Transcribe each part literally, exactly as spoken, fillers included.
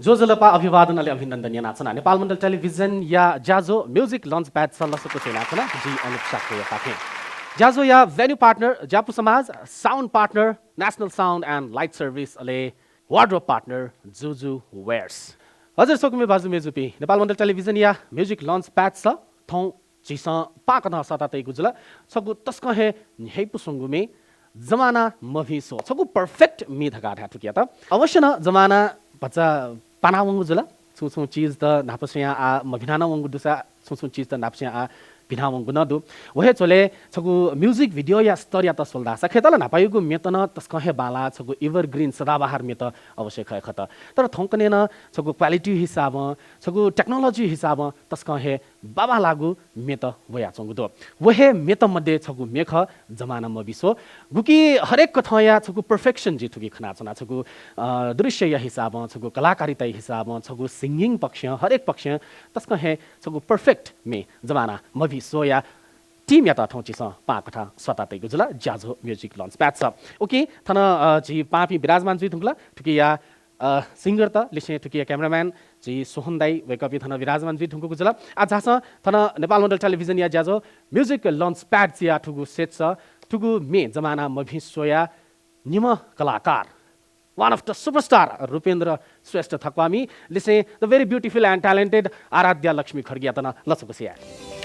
ज्वजलपा, अभिवादन अले अभिनन्दन यानाच्वना। नेपाल मण्डल टेलिभिजनया ज्याझ्वः Music Launch Pad-स लसकुस यानाच्वना, जि अनुप शाक्यया पाखें। ज्याझ्वःया venue partner ज्यापु समाज, sound partner National Sound and Light Service अले wardrobe partner जुजु Wears। हजुर, स्वकुमि भाजु मय्जुपिं, नेपाल मण्डल टेलिभिजनया Music Launch Pad-स थौं झीसं पाकथं सःता तइगु जुल। छगू तसकं हे न्ह्यइपुसे च्वंगु म्ये, जमाना मभिं स्वः। छगू perfect म्ये धकाः धाये थुकियात। अवश्य नं जमाना भचा पाना वंगु जुल। छुं छुं चिज त न्हापा स्वयां आः मभिना नं वंगु दुसा, छुं छुं चिज त न्हापा स्वयां आः भिना वंगु नं दु। व हे झ्वलय् छगू music video-या स्तरयात स्वल धाःसा खय्‌ताला न्हापायागु म्येत नं तसकं हे बांलाः, छगू evergreen सदाबहार म्येत अवश्य खः खत। तर थौंकन्हय् नं छगू quality हिसाबं, छगू technology हिसाबं तसकं हे बाबालाःगु म्येत वयाच्वंगु दु। व हे म्येत मध्ये छगू म्ये खः जमाना मभिं स्वः, गुकी हरेक कथंया छगू perfection जिं थुकी खनाच्वना। छगू, अ, दृश्यया हिसाबं, छगू कलाकारिताया हिसाबं, छगू singing पक्षं, हरेक पक्षं तसकं हे छगू perfect म्ये जमाना मभिं स्वःया team-यात थौं झीसं पाकथं सःता तइगु जुल ज्याझ्वः Music Launch Pad-स। OK, थन, अ, झी पाहांपिं विराजमान जुइ धुंकल। थुकिया अ, singer-त लिसें थुकिया cameraman झी सोहन दाइ वय्‌कःपिं थन विराजमान जुइ धुंकूगु जुल। आः झासँ थन नेपाल मण्डल टेलिभिजनया ज्याझ्वः Music Launch Pad-या थुगु set-स थुगु म्ये जमाना मभिं स्वःया निम्ह कलाकार, one of the superstar Rupendra श्रेष्ठ थक्वामी लिसें the very beautiful and talented Aaradhya लक्ष्मी खड्गीयात नं लसकुस याये।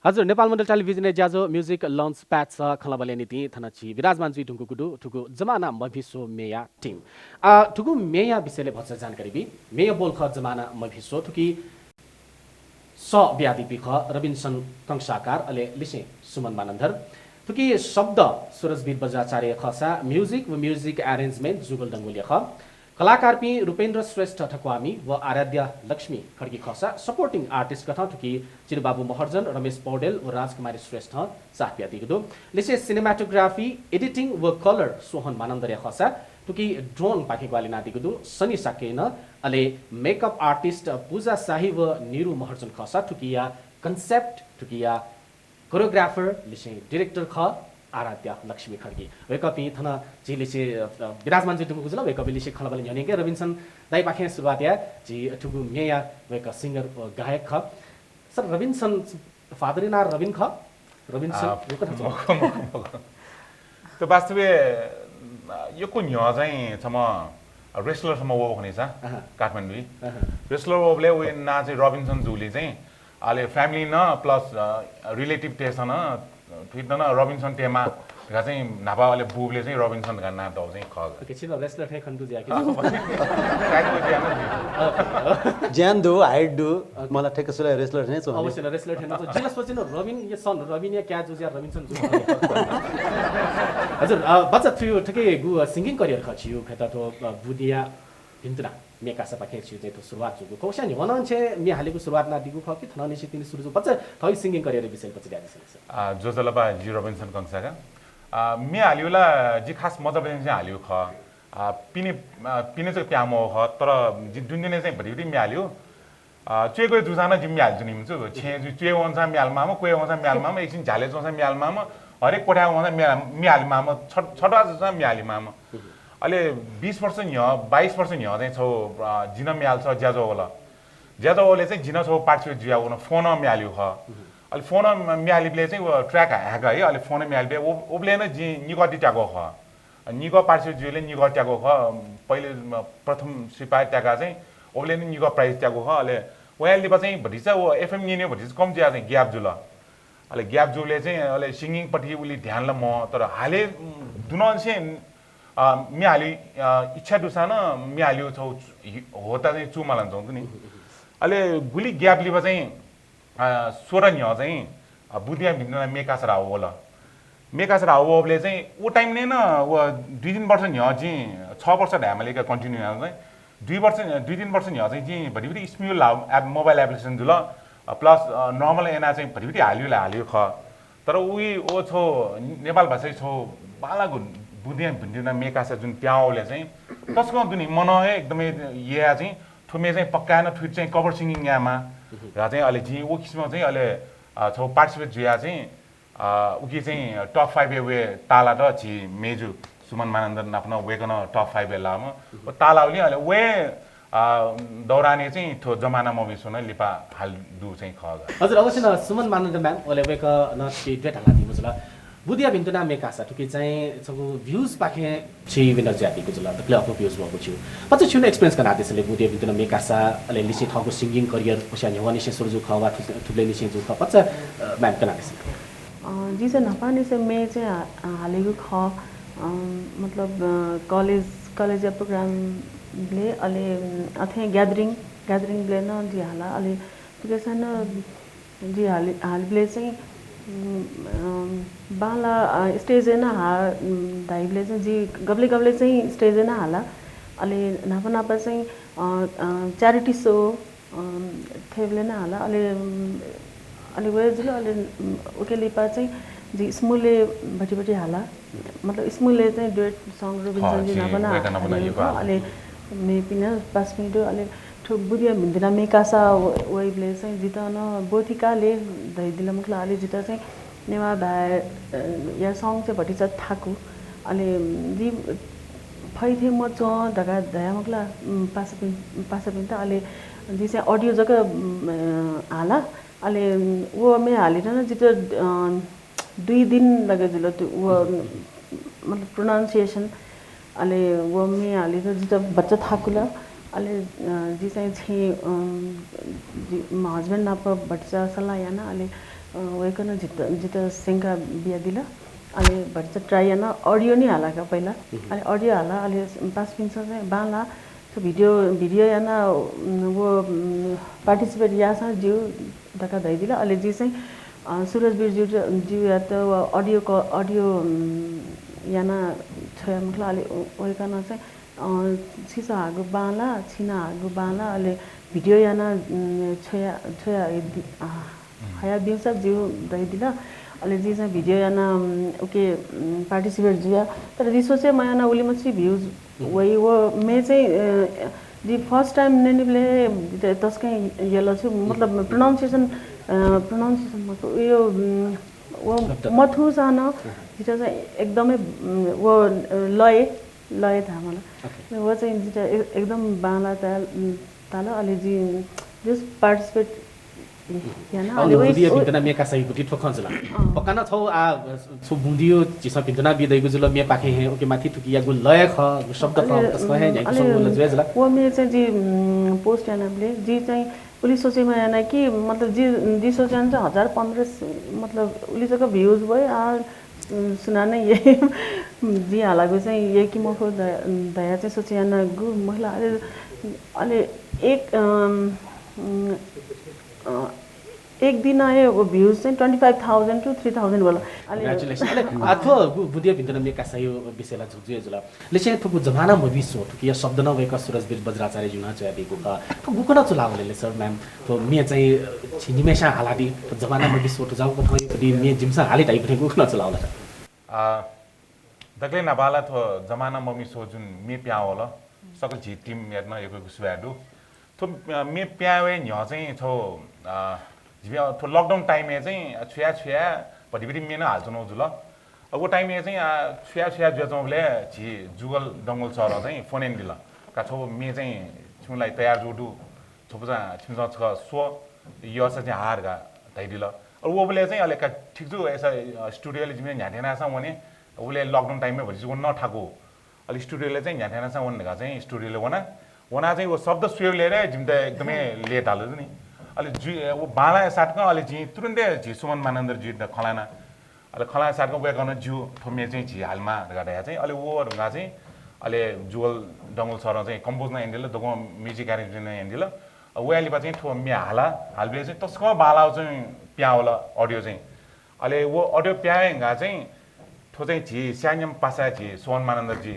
हजुर, नेपाल मण्डल टेलिभिजनया ज्याझ्वः Music Launch Pad-स खँल्हाबल्हेया निंतिं थन झी विराजमान जुइ धुंकूगु दु, थुगु जमाना मभिं स्वः म्येया team। आ, थुगु म्येया विषयलय् भचा जानकारी बी। म्येया बोल खः जमाना मभिं स्वः। थुकी सः बियादीपिं खः रबिन्सन कंसाकार अले लिसें सुमन मानन्धर। थुकी शब्द सुरजवीर बज्राचार्य खःसा music व music arrangement जुगल डंगोलया खः। कलाकारपिं रुपेन्द्र श्रेष्ठ थक्वामी व आराध्या लक्ष्मी खड्गी खःसा supporting artist कथं थुकी चिरुबाबु महर्जन, रमेश पौडेल व राजकुमारी श्रेष्ठं साथ बियादीगु दु। लिसें cinematography, editing व colour सोहन मानन्धरया खःसा थुकी drone पाखें ग्वाहालि यानादीगु दु सनी शाक्यं। अले makeup artist पूजा शाही व निरु महर्जन खःसा थुकिया concept, थुकिया choreographer लिसें director खः आराध्या लक्ष्मी खड्गी। वय्कःपिं थन झी लिसे, अ, अ, विराजमान जुइ धुंकूगु जुल। वय्कःपिं लिसे खँल्हाबल्हे न्ह्यःने यंके। रबिन्सन दाइ पाखें सुरुवात याये। झी थुगु म्येया वय्कः singer व गायक खः। सर, रबिन्सन, father-या नां रबिन खः? रबिन्सन, आ, यो कथं छ? मखु, मखु, मखु। त वास्तवय्, अ, यक्व न्ह्यः चाहिँ छम्ह wrestler छम्ह वःगु खनी सा, अहँ। काठमाडौंइ। अहँ। Wrestler वःबलय् वया नां चाहिँ रबिन्सन जूगुलिं चाहिँ अले family नं plus, अ, relative-तय्सं नं, अ, थुइत नं रबिन्सन तयेमाः धकाः चाहिँ न्हापा अले बूबलय् चाहिँ रबिन्सन धकाः नां तःगु चाहिँ खः। OK, छिं wrestler थें खने दु ज्या कि? अँ, काय् दु ज्या नं दु। OK, OK। ज्यान दु, height दु, OK। मला ठ्याक्क सुलाइ wrestler थें च्वं। अवश्य नं wrestler थें नं च्वं। जिं ला सोचे नं रबिन या son, रबिनया काय् जू ज्या रबिन्सन जू। हजुर, अ, बच्चा थ्व थुकिगु, अ, singing career खः छिगु खय्ता थ्व, अ, बुदिया भिन्तुना म्ये कासापाखें छिगु चाहिँ थ्व सुरुवात जूगु खः। उकिया न्ह्यवंनिसें म्ये हालेगु सुरुवात यानादीगु खः कि थनंनिसें तिनि सुरु जूगु? बच्चा थौं singing career-या विषयलय् बच्चा धयादिसँ। आ, ज्वजलपा, जि रबिन्सन कंसाकार। आ, म्ये हालेगु ला जि खास मचाबलय् निसें हालेगु खः। आ, पिने, आ, पिने जक पिहां मवः खः, तर जि दुने दुने चाहिँ भतिभति म्ये हालेगु। आ, च्वय् ग्वय् जूसां नं जि म्ये हाले च्वनीम्ह छु। छेँय् जु-, च्वय् वंसां म्ये हाले माःम्ह, क्वय् वंसां म्ये हाले माःम्ह, एकछिन झ्यालय् च्वंसां म्ये हाले माःम्ह, हरेक क्वथाय् वंसां म्ये हाले, म्ये हाले माःम्ह, छ-, छत्वाः जूसां म्ये हाले माःम्ह। अले बिस वर्ष न्ह्यः, बाइस वर्ष न्ह्यः चाहिँ छगू, अ, जिं नं म्ये हाल, छगू ज्याझ्वः वल। ज्याझ्वः वःबलय् चाहिँ जिं नं छगू participate जुयाः व नं फोनं म्ये हालेगु खः। अले फोन म्यालीबले चाहिँ व ट्र्याक हाय्‌क है, अले फोन म्यालीबले व, उबले नं जिं निकः ति त्यागो खः। निकः पार्टिसिपेट जुइले निकः त्यागो खः। पहिले प्रथम सिपाय् त्याका चाहिँ उबले नं निकः प्राइज त्यागो खः। अले वयालिपा चाहिँ भतिचा व एफएम न्यने भतिचा कम जुया चाहिँ ग्याप जुल। अले ग्याप जुले चाहिँ अले सिंगिङ पट्टि उलि ध्यान ल म, तर हाले, उम्, दुनंसे, अ, म्याली, अ, इच्छा दुसां म्याली छौ होता चाहिँ चुमालन जाउँदु नि। अले गुलि ग्याप लिपा चाहिँ अ, सोह्र न्ह्यः चाहिँ, अ, बुदिया भिन्तुना मेकासा राव वल। मेकासा राव वबले चाहिँ उ टाइम ने न व दुई तीन वर्ष न्ह्यः जिं छ वर्ष धायेमालिका कन्टिन्यू याना चाहिँ दुई वर्ष, दुई तीन वर्ष न्ह्यः चाहिँ जिं भतिभति स्म्युल ला-, एप, मोबाइल एप्लिकेसन जुल, अ, प्लस, अ, नर्मल एना चाहिँ भतिभति हालियो ला हालियो खः। तर उइ ओ छौ नेपाल भाषा छौ बालागु बुदिया भिन्तुना मेकासा जुन प्यावले चाहिँ तसकं दुनि मन हे एकदमै या चाहिँ थुमे चाहिँ पक्का न थुइ चाहिँ कभर सिंगिङ यामा। र चाहिँ अले जिं उ किसिम चाहिँ अले, अ, छौ पार्टिसिपेट जुया चाहिँ, अ, उकी चाहिँ टप फाइभ ए वे ताला द झी मेजु सुमन मानन्धर नापन वेकन टप फाइभ ए लाम। व तालाउली अले वे, अ, दौराने चाहिँ थो जमाना मबिसुन लिपा हाल दु चाहिँ खः। हजुर, अवश्य न सुमन मानन्धर म्याम, ओले वेक न थुकी द्वे ढाला दिमु जुल। बुदिया भिन्तुना मेकासा थुकी चाहिँ छगू भ्युज पाखे छि विनर जुयादीगु जुल, दकले अप्वः भ्युज वःगु छु। पच्चा छिउन एक्सपिरियन्स कनादिसँ ले बुदिया भिन्तुना मेकासा, अले लिसे थःगु सिंगिङ करियर, ओस्या न्ह्यवंनिसें सुरु जू खः वा थु-, थुबलेनिसें जू खः, पच्चा, अ, म्याम कनादिसँ। अ, जिं चाहिँ न्हापांनिसें मे चाहिँ हा-, हालेगु खः, अ, मतलब, अ, कलेज, कलेजया प्रोग्रामले अले, अ, अथे ग्यादरिङ, ग्यादरिङबले न जिं हाला, अले थुकेसन जिं हालि-, हालिबले चाहिँ, उम्, अम, बांला, अ, स्टेजय् न हा, उम्, धाइबले चाहिँ जिं गबले गबले चाहिँ स्टेजय् न हाला। अले न्हापा न्हापा चाहिँ, अ, अ, च्यारिटी सो, अम, थेबले न हाला। अले, उम्, अले वये जुल, अले, उम्, उके लिपा चाहिँ जिं स्मुले भटिभटि हाला। मतलब स्मुले चाहिँ ड्युएट सङ रुबिन्सन जी नापना हालेको, अले मेपिना पासपिं दु, अले थ्व बुदिया भिन्तुना मेकासा व-, वइबले चाहिँ जितः न बोधिकाले धैदिल मखला, अले जितः चाहिँ नेवाः भाय्, अ, या सङ चाहिँ भटिचा थाकु, अले जि फैथे मच्वं धका धया मखला, उम्, पासापिं, पासापिन्त, अले जि चाहिँ अडियो जक, उम्, अ, हाला, अले व मे हालिरन जितः, अ, दुई दिन लगे जुल, तु-, व, मतलब, pronunciation, अले व मे हालिर जितः बच्चा थाकुल। अले, अ, जि चाहिँ छेँ, अ, जि, म husband नाप भटिचा सल्लाह याना, अले, अ, वय्कलं जितः, जितः स्यंका बियादिल। अले भटिचा try याना, audio नि हाला का पहिला। अले audio हाला, अले पासापिन्सं चाहिँ बांला, थ्व video, video याना, उम्, व, उम्, participate याःसां ज्यू धकाः धयादिल। अले जिं चाहिँ, अ, सुरज वीर ज्यू, ज्यूयात व audio क-, audio, उम्, याना छ्वया मखला। अले व-, वय्कलं चाहिँ, अ, छिसं हाःगु बांला, छिं हाःगु बांला, अले video याना, उम्, छ्वया, छ्वया, अ, हयादिउँसा ज्यू धयादिल। अले जिं चाहिँ video याना, उम्, उके, उम्, participate जुया। तर जि सोचे मयाना उलिमछि views वइ व मे चाहिँ, अ, जि first time न्यनेबले तस्कं यल छु, मतलब pronunciation, अ, pronunciation मखु, यो, उम्, व मथुसां जितः चाहिँ एकदमै, उम्, व, अ, लय, लय धामला। व चाहिँ जितः ए-, एकदम बांला ताल, उम्, ताल, अले जि just participate याना, अले बुदिया भिन्तुना मेकासा गुति थ्व खँ जुल। पक्का न छौ आ, छु बुदियो झीसं भिन्तुना बी दइगु जुल, मे पाखे हे, उके माथि थुकियागु लय खः, शब्द खः, तस्कं हे न्ह्याइगु अले शब्द जुया जुल। व मे चाहिँ जि, उम्, post यानाबले, जि चाहिँ उलि सोचे मयाना कि, मतलब, जि, जि सोचे याना चाहिँ हजार पन्ध्र स-, मतलब, उलि जक views वइ, आ, उम्, सुनानं ये, जि हालागु चाहिँ ये कि मखु ध-, धया चाहिँ सोचे यानागु मखला। अले, अले एक, अम, उम्, अ, एक दिन हे व views चाहिँ twenty five thousand to three thousand वल। अले congratulations। अले, आ, थ्व बु-, बुदिया भिन्तुना मेकासायो विषयला झुकझुक जुल। लिसें थुगु जमाना मबी सो थुकिया शब्द न वय्कः सुरज वीर बज्राचार्य जुं नं च्वयादीगु खः। थ्व गुकथं चलावल ले सर म्याम? थ्व मे चाहिँ, अ, छि निम्हय्सिं हालादी, थ्व जमाना मबी सो थ्व जाउ कथं यो कदी मे जिमिसं हाले धाइ पथें गुकथं चलावल सर? आ, दकले न्हापाला थ्व जमाना मबी सो जुन मे प्यावल, सकल झी team यात नं यक्व यक्व सुभाय् दु। थ्व, अ, मे प्यावे न्ह्यः चाहिँ छौ, अ, झी, अ, थ्व lockdown time-य् चाहिँ, अ, छुया छुया भति भति मे नं हालच्वनागु जुल। अ, व time-य् चाहिँ, अ, छुया छुया जुयाच्वंबलय् झी जुगल डंगोल सरं चाहिँ फोन यानादिल। का छौ मे चाहिँ छिमिलाइ तयार जू दु, छपु चाहिँ छिमिसं छकः स्व, यःसा चाहिँ हाः धकाः धयादिल। अले वःबलय् चाहिँ अले का ठिक जू, अय्‌सा, अ, studio-लय् जिमि न्ह्याथें यानाः वने। उबलय् lockdown time-य् भतिचा वन नं थाकु। अले studio-लय् चाहिँ न्ह्याथें यानाः वने धकाः चाहिँ studio-लय् वना। वनाः चाहिँ व शब्द स्वयेबलय् हे जिमित एकदमै लय् धाल नि। अले जु-, व बांलाया साथकं अले जिं तुरुन्तै झी सुमन मानन्धर जुयात खँ ल्हाना। अले खँ ल्हाया साथकं वय्‌कलं ज्यू, थ्व म्ये चाहिँ झी हालेमाः धकाः धयाः चाहिँ अले व धुंकाः चाहिँ अले जुगल डंगोल सरं चाहिँ compose नं यानादिल, दक्वं music arrangement नं यानादिल। अ, वया लिपा चाहिँ थ्व म्ये हाला, हालबलय् चाहिँ तसकं बांलाः चाहिँ पिहां वल audio चाहिँ। अले व audio पिहां वये धुंकाः चाहिँ थ्व चाहिँ झी स्यानाम्ह पासाय् झी सुमन मानन्धर जु,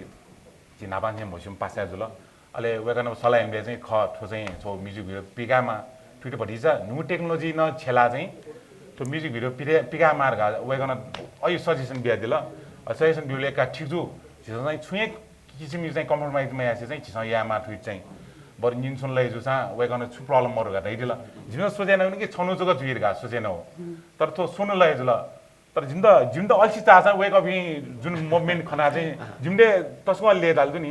झी न्हापांनिसें म्हस्यूम्ह पासाय् जुल। अले वय्‌कलं सल्लाह यानाबलय् चाहिँ खः, थ्व चाहिँ छगू music video पिकायेमाः। थुइत भतिचा न्हू technology नं छ्यलाः चाहिँ थ्व music video पिकायेमाः धकाः वय्‌कलं अय् suggestion बियादिल। अ, suggestion ब्यूबलय् का ठिक जू, झीसं चाहिँ छुं हे किसिमया चाहिँ compromise मयासें चाहिँ झीसं यायेमाः थुइत चाहिँ। बरु निन्हु स्वन्हु लय् जूसां वय्‌कलं छु problem मरु धकाः धयादिल। जिमिसं सोचे यानागु कि छन्हु जक जुइ धकाः सोचे यानागु। तर थ्व स्वन्हु लय् जुल। तर जिमित, जिमित अल्छि चाःसां वय्‌कःपिं जुन movement खनाः चाहिँ जिमित तसकं लय् धाल दु नि।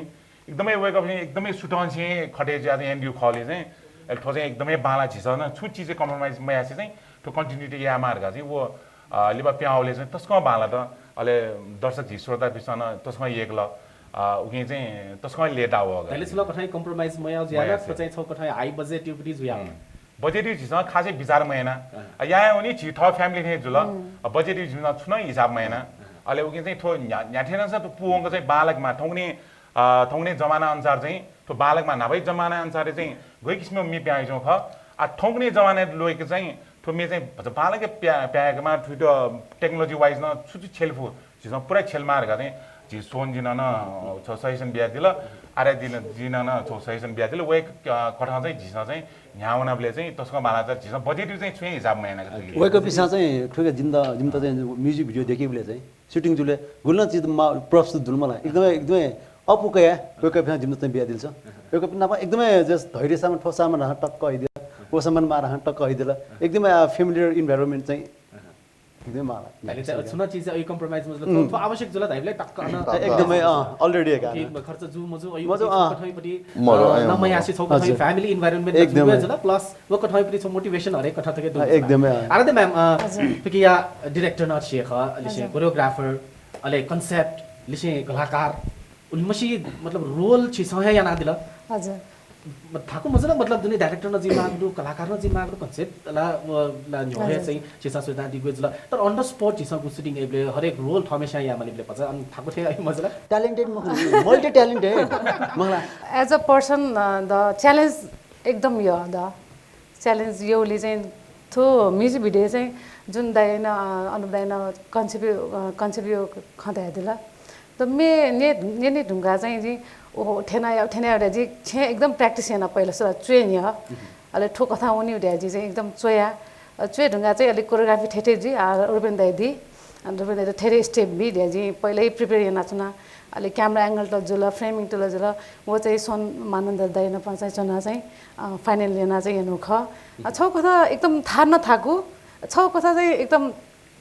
एकदमै वय्‌कःपिं एकदमै सुथंसें खटे जुयाः चाहिँ यानादीगु खःबलय् चाहिँ, अले थ्व चाहिँ एकदमै बांलाः, झीसं नं छुं चिजय् compromise मयासें चाहिँ थ्व continuity यायेमाः धकाः चाहिँ व, अ, लिपा पिहां वःबलय् चाहिँ तसकं बांलात। अले दर्शक झी श्रोतापिन्सं नं तसकं यय्‌कल। अ, उकिं चाहिँ तसकं लय् धाः वः। अले छु ला कथंया compromise मयाः जुयाः ला मयासें। थ्व चाहिँ छगू कथंया high budget-या पिथि जुयाः। हम्म। Budget-या झीसं खासै बिचाः मयाना। अँ। अ, याये वनी झी थः family थें जुल। हम्म। अ, budget-या झीसं छुं नं हिसाब मयाना। अँ। अले उकिं चाहिँ थ्व न्ह्या-, न्ह्याथें यानाः थ्व पूवंक चाहिँ बांलाकेमाः। थौंकन्हय्, अ, थौंकन्हय् जमाना अनुसार चाहिँ थ्व बांलाकेमाः, न्हापाया जमाना अनुसार चाहिँ गय् किसिमं म्ये पिहां वयाच्वंगु खः। आ, थौंकन्हय् जमानाय् ल्वय्‌क चाहिँ थ्व म्ये चाहिँ भचा बांलाक पिहां, पिहां वयेकेमाः, थुइत technology wise नं छु छु छ्यले फु, झीसं पुरा छ्यलेमाः धकाः चाहिँ झी सोहन जिनं नं छगू suggestion बियादिल, आर्या जिनं, जिनं नं छगू suggestion बियादिल। वय्‌क-, अ, कथं चाहिँ झीसं चाहिँ न्ह्याः वनाबलय् चाहिँ तसकं बांलात, झीसं budget-या चाहिँ छुं हे हिसाब मयाना। वय्‌कःपिन्सं चाहिँ थुके जिमित, जिमित चाहिँ music video दय्‌केबलय् चाहिँ shooting जुलय् गुलि नं चिज मा-, props दुल मला। एकदमै, एकदमै अःपु कयाः वय्‌कःपिन्सं जिमित चाहिँ बियादिल छ। वय्‌कःपिं नाप एकदमै just धैर्य सामान, थ्व सामान हानं टक्क हइदिल, व सामान मार हानं टक्क हइदिल। एकदमै, आ, familiar environment चाहिँ एकदमै माला। अले चाहिँ छुं नं चिज अय् compromise मजुल। उम्। थ्व आवश्यक जुल धाइबलय् टक्क अन एकदमै, अँ, already का। कि खर्च जू मजू अय् मजू, अँ। कथंयापट्टि, मरु, अ, अँ, नमयासे छगू कथंया हजुर। Family environment एकदमै। जुल, plus व कथंयापट्टि छगू motivation हरेक कथं थके दु। एकदमै, अँ। आराध्य ma'am, अ, हजुर। थुकिया director नं छिं खः, लिसें हजुर। Choreographer, अले concept, लिसें कलाकार, उलिमछि, मतलब, role छिसं हे यानादिल। हजुर। म-, थाकु मजुल, मतलब, दुने director नं जुइमाःगु दु, कलाकार नं जुइमाःगु दु, concept ला, व, ला न्ह्यः हे हजुर। चाहिँ छिसं सुझाव दिगु जुल। तर on the spot छिसं गु shooting याइबलय् हरेक role थःम्हेस्यां यायेमालीबलय् भचा अन थाकु थें अय् मजुल। Talented मखु, multi talented। मखुला। As a person, a, the challenge एकदम यः द। Challenge यःगुलिं चाहिँ थ्व music video चाहिँ जुन दाइनं, अ, अनुप दाइनं concept, अ, concept यःगु खँ धयादिल। त म्ये न्ये, न्यने धुंकाः चाहिँ जि, ओहो, थथे याये, थथे याये धयाः जि छेँ एकदम practice याना पहिला सुरु च्वये न्ह्यः। अले थ्व कथं वनी धयाः जि चाहिँ एकदम च्वया। अ, च्वये धुंकाः चाहिँ अलिक choreography थथे थथे जुइ, आ, रुपेन दाइ दी। अ, रुपेन दाइ थथे थथे step बी धयाः जि पहिला हे prepare यानाच्वना। अले camera angle त जुल, framing त जुल, व चाहिँ सोहन मानन्धर दाइ नाप चाहिँ च्वना चाहिँ, अ, final याना चाहिँ यानु खः। अ, छगू कथं एकदम थार न थाकु, छगू कथं चाहिँ एकदम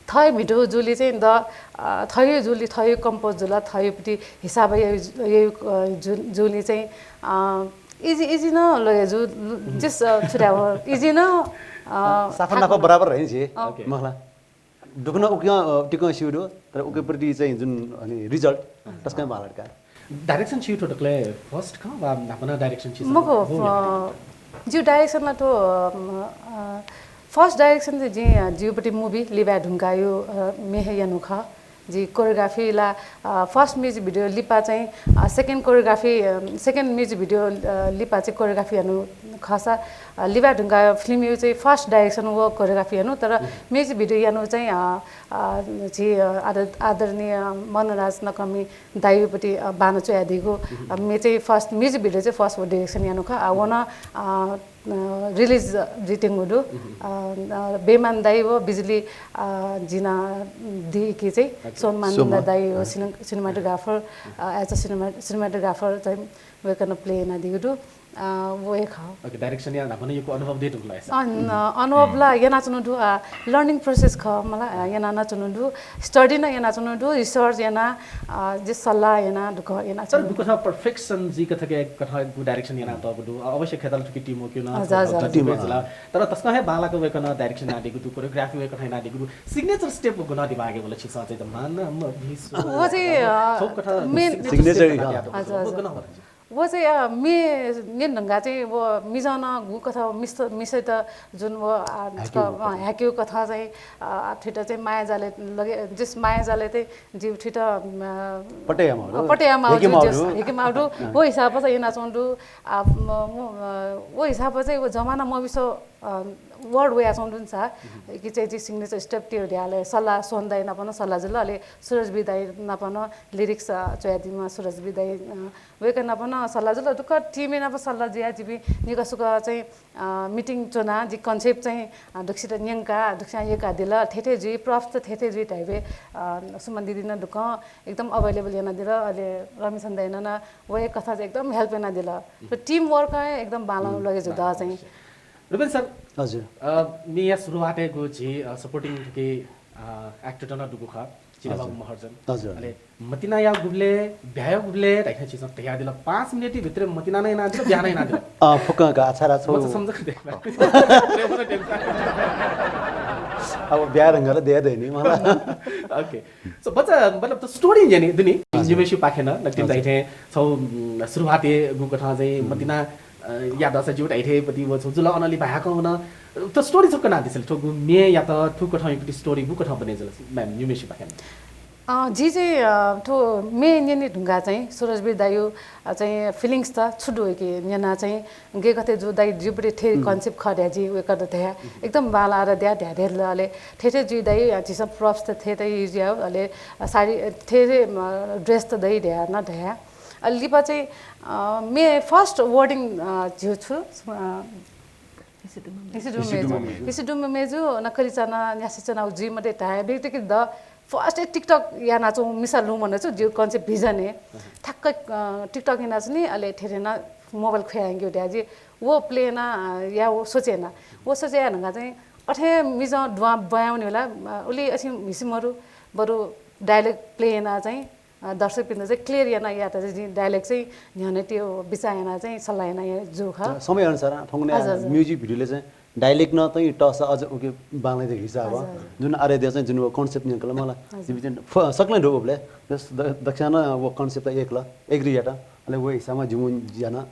थःगु video जुलि चाहिँ द, अ, थःगु जुलि, थःगु compose जुल, थःगु पति हिसाब यःगु जु-, यःगु, अ, जु-, जुलि चाहिँ, अ, easy, easy न लगे जु, just, अ, छु धाये, easy न, अ, साफा नाफा बराबर है जी। अ। OK। मखुला। दुःख न उकिं, अ, तिकं स्यू दु, तर उके प्रति चाहिँ जुन अनि result, अँ। तसकं बांलात का। Direction छिगु थ्व दकलय् first खः वा न्हापा नं direction छिसं मखु, हो या? अ, जिगु direction ला थ्व, अ, अ, first direction चाहिँ जिं, अ, जिगु पति movie लिबाय् धुंकाःगु, अ, म्ये हे यानु खः। जि choreography ला, अ, first music video लिपा चाहिँ, अ, second choreography, अ, second music video, अ, लिपा चाहिँ choreography यानु खःसा, अ, लिबाय् धुंकाः film यु चाहिँ first direction व choreography यानु, तर music video यानु चाहिँ, अ, अ, झी, अ, आदर-, आदरणीय मनराज नकर्मी दाइपति, अ, बान च्वयादीगु, अ, म्ये चाहिँ first music video चाहिँ first व direction यानु खः। अ, वन, अ, अ, release जुइत्यंगु दु। अ, अ, बेमान दाइ व बिजुली, अ, जिना दिकी चाहिँ अच्छा। सोहन मानन्धर दाइ व cine-, cinematographer, a, as a cinema-, cinematographer चाहिँ वय्कलं play यानादीगु दु। अ, व हे खः। OK, direction या न्हापा नं यक्व अनुभव दयेधुंकल। अ, न, अनुभव ला यानाच्वनु दु, अ, learning process खः मला, अ, यानाच्वनु दु, study नं यानाच्वनु दु, research याना, अ, जे सल्लाह याना दुःख यानाच्वनु दु। दुःख perfection जुइक थके कथं direction यानातःगु दु, अ, अवश्य खेताला थुकी team work याना हजुर, हजुर। जुल। तर तसकं हे बांलाक वय्कलं direction यानादीगु दु, choreography वय्कलं यानादीगु दु। Signature step गु नं दिमागय् वल छिकपिन्सं चाहिँ जम्मा नं म भिसु। व चाहिँ, अ, छौ कथा main signature, signature, हजुर, हजुर। व चाहिँ, अ, मे न्यने धुंकाः चाहिँ व मिजं नं गु कथं मिस-, मिसय्त जुन व, अ, ह्याकेगु कथं। अ, ह्याकेगु कथं चाहिँ, अ, थुइत चाहिँ माया जालय् लगे, जस माया जालय् चाहिँ जिं थुइत, अ, पटे याये माःगु दु। अ, पटे याये माःगु दु, हेके माःगु दु। जस हेके माःगु दु। अँ। व हिसाबं चाहिँ यानाच्वंगु दु। अ, म, म, अ, व हिसाबं चाहिँ व जमाना मबिस्याः, अ, word वयाच्वंगु दु नि सा। कि चाहिँ जिं signature step तये धयाः अले सल्लाह सोहन दाइ नाप नं सल्लाह जुल, अले सुरज बी दाइ नाप नं lyrics, अ, च्वयादीम्ह सुरज बी दाइ, अ, वय्कः नाप नं सल्लाह जुल। दुक्क team-य् नाप सल्लाह जुयाः जिपिं निकः सुकः चाहिँ, अ, meeting च्वनाः जि concept चाहिँ, अ, दक्वसित न्यंकाः, दक्वसिनं यय्कादिल। थथे जुइ, props त थथे जुइ धाइबलय्, अ, सुमन दिदीं नं दुक्कं एकदम available यानादिल। अले रमिसन दाइनं नं व हे कथं चाहिँ एकदम help यानादिल। त team work हे एकदम बांलाक लगे जूगु दु चाहिँ। रुबेन सर, हजुर। अ, मेया सुरुवातय् गु झी, अ, supporting थुकी, अ, actor त नं दुगु खः, चिनाबाबु महर्जन। हजुर। अले मतिनाया गुबलय्, ब्याहा गुबलय् धइथें छिसं धयादिल, पाँच मिनेट भित्र मतिना नं यानादिल, ब्याहा नं यानादिल। अ, फुक्कं का, छाय् धाःसा छौ। मचा सम्झ दे। अब ब्याहा धुंकाः ला दये दइ नि मला। OK। So, बच्चा, मतलब, त story न्यने दुनि, हजुर। निम्हेसिपाखें नं, नकतिनि हजुर। धइथें छौ, उम्, सुरुवातय् गु कथं चाहिँ मतिना, अ, या दःसा ज्यू धाइथें पति व छौ जुल अनंलि बायाकं वन। त story छकः कनादिसँ ले, थ्व गु मेयात थुकथं युक्ति story गु कथं बने जुल, ma'am, निम्हेसिपाखें नं। अ, जि चाहिँ, अ, थ्व मे न्यने धुंकाः चाहिँ सुरज बी दाइया, अ, चाहिँ feelings त छु दु कि न्यना चाहिँ गय् कथं जू दाइ ज्यूपति थें concept खः धया जि वय्कःत धया। एकदम बांलाः धया, धया, धया, अले थथे जुइ दाइ, अ, झीसं props त थथे use याउ, अले, अ, साडी, अ, थथे, अ, dress त दइ धया नं धया। अले लिपा चाहिँ, अ, मे first wording, अ, झीउ छु, अ, हिसि दुम्ह मेजु। हिसि दुम्ह मेजु, न कलिचा नं न्यासि च्वनागु जुइ मते धाये। बिकि द first ए TikTok यानाच्वंगु मिसा लुमन छु, जिउ concept vision हे। ठ्याक्क, अ, TikTok यानाच्वनी, अले थथे नं mobile खुयायंकेगु धया जि व plan याना, अ, या व सोचे याना। व सोचे याना धुंकाः चाहिँ अथे मिजं दुहां ब्वाँय् वनी होला, अ, उलि अथे हिसि मरु, बरु dialogue play याना चाहिँ, अ, दर्शकपिन्त चाहिँ clear याना यात चाहिँ जिं dialogue चाहिँ न्ह्यःने त्यो बिचाः याना चाहिँ सल्लाह याना या जू खः। समय अनुसार थौंकन्हय् हजुर, हजुर। Music video ले चाहिँ dialogue नं चाहिँ तःसा अझ उके बांलाइ दइ हिसाबं। हजुर, हजुर। जुन आराध्या चाहिँ जुन व concept न्यंकल मला। हजुर। जिपिं चाहिँ फ-, सकलें दु उबलय्। जस द-, दक्वसिनं व concept त एकल, agree यात। अले व हिसाबं जिमु ज्या नं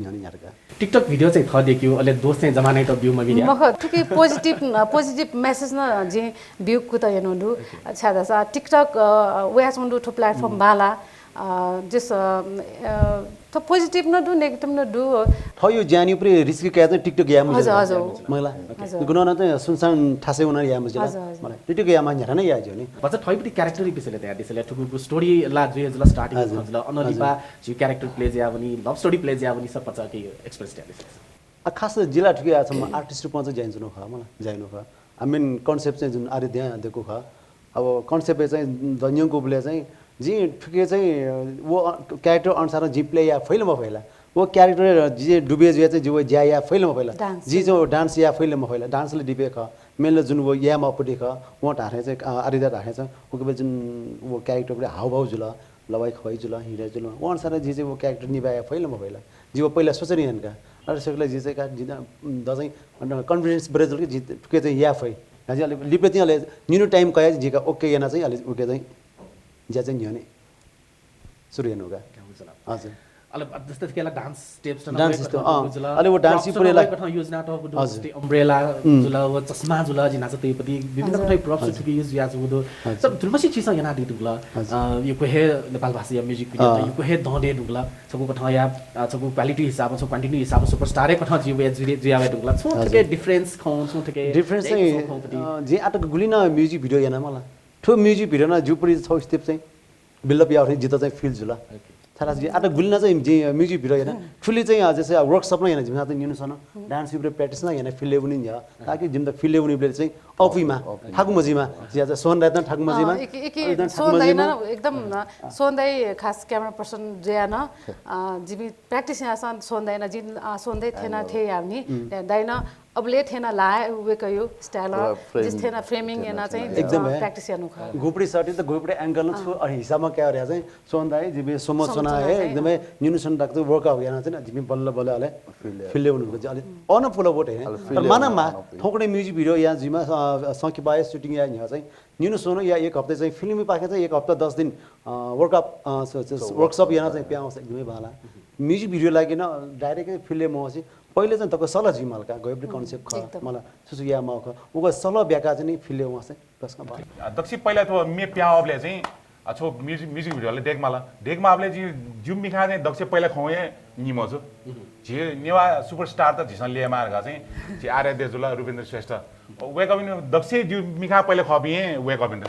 न्ह्यःने न्ह्यात का। TikTok video चाहिँ थः देक्यु, अले दोष चाहिँ जमानायात ब्यू मबी या। मखु, थुकी positive न, positive message नं जिं ब्यू कुतः यानु दु। OK। छाय् धाःसा TikTok, अ, वयाच्वंगु दु थ्व platform बांलाः, अ, जस, अ, अ, थ्व positive नं दु, negative नं दु। थःयु ज्यानयु पुरे risk काया चाहिँ TikTok याये मजिल। हजुर, हजुर। मला। OK। हजुर। गुणनं चाहिँ सुनसान थासय् वनाः याये मजिल। हजुर, हजुर। मला। TikTok यायेमाः न्ह्याथाय् नं याये ज्यू नि। बच्चा थःयु पति character विषयले धया दिसँ ले, थुगु story ला जुइ जुल starting हजुर। खजुल, अनंलिपा हजुर। झी character play जुयावनी, love story play जुयावनी, सब पचाके express जुयावनी। आ, खास जिला थुकी आः छम्ह artist रूपमा चाहिँ ज्या यानाच्वनु खः, मला, ज्या यानु खः। आ, main concept चाहिँ जुन आराध्यां देकु खः। अब concept चाहिँ दन्यंकु बलय् चाहिँ जिं थुकी चाहिँ व character अनुसार जिं play याये फइ ला मफइ ला। व character जिं डुबे जुया चाहिँ जिं व ज्या याये फइ ला मफइ ला। Dance। जिं चाहिँ व dance याये फइ ला मफइ ला। Dance ला डिबे खः। Main ला जुन व यायेमाःपति खः। वं धाःथें चाहिँ, आ, आराध्यां धाःथें चाहिँ उके बलय् जुन व character बलय् हावभाव जुल। लवाइ खवाइ जुल, हिँडे जुल, व अनुसार जिं चाहिँ व character निभाय् फइ ला मफइ ला। जिं व पहिला सोचे नि याना का। अले सकलें जिं चाहिँ का, जिं द चाहिँ, अन confidence बढे जुल कि जिं थुके चाहिँ याये फइ। जिं अले लिपा चाहिँ अले निन्हु time कया जिं का OK याना चाहिँ अले उके चाहिँ ज्या चाहिँ न्ह्यःने सुरु यानु का। हजुर। अले जस्तै थुके ला dance steps नं dance step, अँ। अले व dance पुरे ला कथं use यानातःगु दु, हजुर। जस्तै umbrella जुल, व चस्मा जुल, जिं न्हाचः तय्‌पति विभिन्न कथं props थुके use याःगु दु। हजुर। सब थुलमछि छिसं यानादीगु दु ला। हजुर। अ, यक्व हे नेपाल भाषाया music video त यक्व हे दँ दयेधुंकल। छगू कथंया, अ, छगू quality हिसाबं, छगू quantity हिसाबं superstar हे कथं जुइ, जुइ, जुयावयेधुंकल। छुं थुके difference खं, छुं थुके difference चाहिँ, अ, जिं आःतक गुलि नं music video याना मला। थ्व music video नं ज्यूपति छौ step चाहिँ build up याःगु थें जितः चाहिँ feel जुल। OK। छाय्‌धाःसा जिं आःतक गुलि नं चाहिँ जिं music video याना। थुलि चाहिँ, अ, जस्तै workshop नं याना जिमिसं चाहिँ निन्हु सन dance यु practice नं याना field य् वनी न्ह्यः। ताकि जिमित field य् वनीबलय् चाहिँ अःपुइमा, अःपुइमा। थाकु मजिमा। जिं चाहिँ सोहन दाइयात नं थाकु मजिमा। अँ, एक, एक, अले थाकु सोहन दाइ मजिमा। नं एकदम, अँ, सोहन दाइ खास camera person जुयाः नं, अँ, जिमि practice याःसां सोहन दाइ नं जिं, अँ, सोहन दाइ थें नं थें यावनी। दाइ नं अब ले थेना लाए वेकयो स्टाइल जिस थेना फ्रेमिङ याना चाहिँ एकदम है। प्र्याक्टिस यानु खा। गुपडी सटी त गुपडी एंगल छु अनि हिसाबमा क्या रे चाहिँ सोन दाइ जिबे सोम सोना है एकदमै न्यूनसन डाक्टर वर्कआउट याना चाहिँ जिबे बल्ल बल्ल अले फिल्ले उनको चाहिँ अले अन फुल बोट है। तर माना मा थोकने म्युजिक भिडियो या जिमा सकी बाय सुटिङ या न्ह्या चाहिँ न्यून सोन या एक हप्ता चाहिँ फिल्मी पाखे चाहिँ एक हप्ता दस दिन वर्कआउट वर्कशप याना चाहिँ प्याउ एकदमै बाला। म्युजिक भिडियो लागि न डाइरेक्ट फिल्ले मसी पहिले चाहिँ तक सल्लाह जिमालका गयबडी कन्सेप्ट ख मला सुसु या माउ ख उगु सल्लाह ब्याका चाहिँ फिल्ले वहाँ चाहिँ दसका बाला। दक्सी पहिला थो मे प्याउ अबले चाहिँ अ, छो म्युजिक म्युजिक भिडियोले देख माला देख माबले जि जिउ मिखा चाहिँ दक्सी पहिला खौँ हे निमो छु। झि नेवा सुपरस्टार त झिसन ले मार गा चाहिँ झि आर्य देजुला रुपेन्द्र श्रेष्ठ वेक अभिन दक्सी जिउ मिखा पहिला खबिए वेक अभिन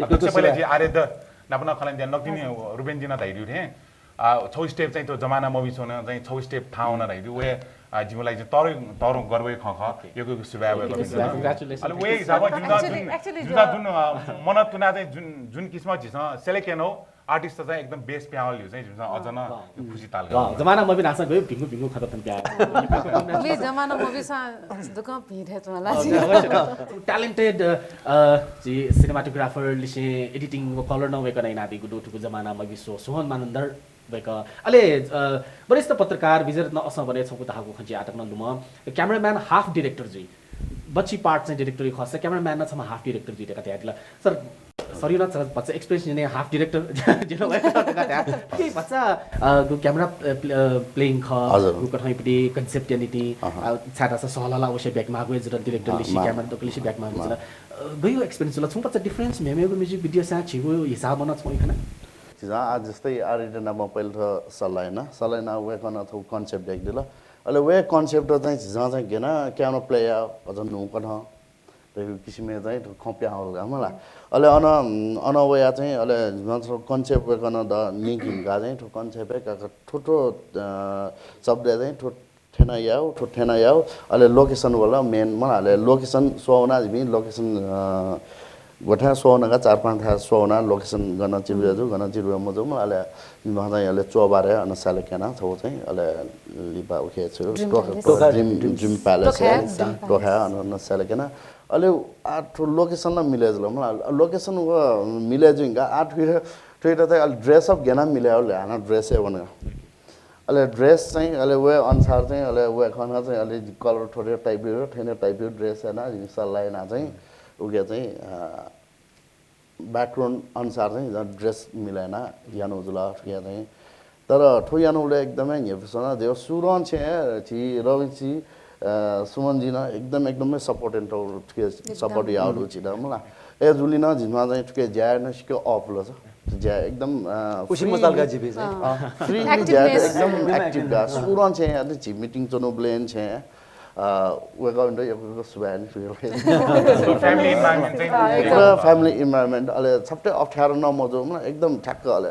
दक्सी पहिला जि आर्य द नापना खलन दिया नक्तिनी रुपेन्द्र जिना धाइदिउ थे। आ, छौ स्टेप चाहिँ त्यो जमाना मभिसोन चाहिँ छौ स्टेप थाहा हुन धाइदिउ वे आ, जिमलाई चाहिँ तर तर गर्वै ख ख यो को सुभाव वे कभिन। Congratulations। अले वे हिसाबमा जुन जुन जुन जुन मन तुना चाहिँ जुन जुन किसिममा झिसन सेलेक्ट केनो आर्टिस्ट चाहिँ एकदम बेस प्यावल लिउ चाहिँ जिमसँग अझ न खुसी ताल ग जमाना मभि नासा गयो भिंगु भिंगु खत थन प्या। मे जमाना मभि सा दुकान भिड है तुम्हाला। Talented जि सिनेमाटोग्राफर लिसे एडिटिङ व कलर न वेकन इनादिगु दु थुगु जमाना मभि सो सोहन मानन्दर वेक अले वरिष्ठ पत्रकार विजयरत्न असं बने छौकु धागु खंची आटक न लुम। Cameraman half director जुइ बच्ची पार्ट चाहिँ डिरेक्टर खस क्यामेराम्यान न छमा हाफ डिरेक्टर जुइ का त्यादिला। सर सर न भचा एक्सप्रेस ने हाफ डिरेक्टर जिन वय्‌कः का त्या के भचा गु क्यामेरा प्लेइङ ख गु कथं इपटी कन्सेप्ट यानिति छाता स सहलला अवश्य ब्याक मागु जुल डिरेक्टर लिसि क्यामेरा दक लिसि ब्याक मागु जुल। गयो एक्सपिरियन्स जुल छुं भचा डिफरेन्स मेमेगु म्युजिक भिडियो सा छिगु हिसाब न छुं खना। झिझा आ जस्तै आरिटा नाम पहिला थ सल्लायना सल्लायना वय्‌कः न थौ कन्सेप्ट ब्याक दिल। अले वय्‌कः कन्सेप्ट चाहिँ झिझा चाहिँ गेना क्यामेरा प्ले या अझ नु कथं। त किसिमय् चाहिँ थ्व खँ प्याहां वल का मला। अले अन अन वया चाहिँ अले कन्सेप्ट वय्‌कलं द निंकिं का चाहिँ थ्व कन्सेप्ट हे का थ्व थ्व शब्द चाहिँ थ्व थेना याउ थ्व थेना याउ। अले लोकेसन वल मेन मला। अले लोकेसन स्वना जिमि लोकेसन ग्वथाय् स्वना का चार पाँच थाय् स्वना लोकेसन गन चिरुया जु गन चिरुया मजु मला। अले न्हाचः अले चोबारे अन साले केना छौ चाहिँ अले लिपा उखे छु ड्रिम प्यालेस। ड्रिम प्यालेस टोखा अन साले केना। अले आ थ्व लोकेसन ला मिले जुल मला। लोकेसन व मिले जुइंका आ थुइर थुइर चाहिँ अले ड्रेस अप गेना मिले अले हाना ड्रेस हे वनगा। अले ड्रेस चाहिँ अले वे अनुसार चाहिँ अले वे खना चाहिँ अले कलर थोरे टाइप थेने टाइप ड्रेस याना सल्लाह याना चाहिँ उके चाहिँ ब्याकग्राउन्ड अनुसार चाहिँ ड्रेस मिलायना यानु जुल थुया चाहिँ। तर थ्व यानुले एकदमै न्ह्यइपुसे नं देव सुरं छे छि रवि छि सुमन जी न एकदम एकदमै सपोर्ट एन्ड थुके सपोर्ट याउ दु छि द मला। ए जुली न झिमा चाहिँ थुके ज्या न सिके अफ ल छ ज्या एकदम खुशी मचाल का जिबे चाहिँ फ्रीली ज्या एकदम एक्टिभ का सुरं छे यात छि मिटिङ चनु ब्लेन छे। वेकअप इन्टु यक्व सुभाय् नि फ्यामिली इन्भाइरोमेन्ट चाहिँ फ्यामिली इन्भाइरोमेन्ट अले छप्टे अप्ठ्यारो न मजु मला एकदम ठ्याक्क अले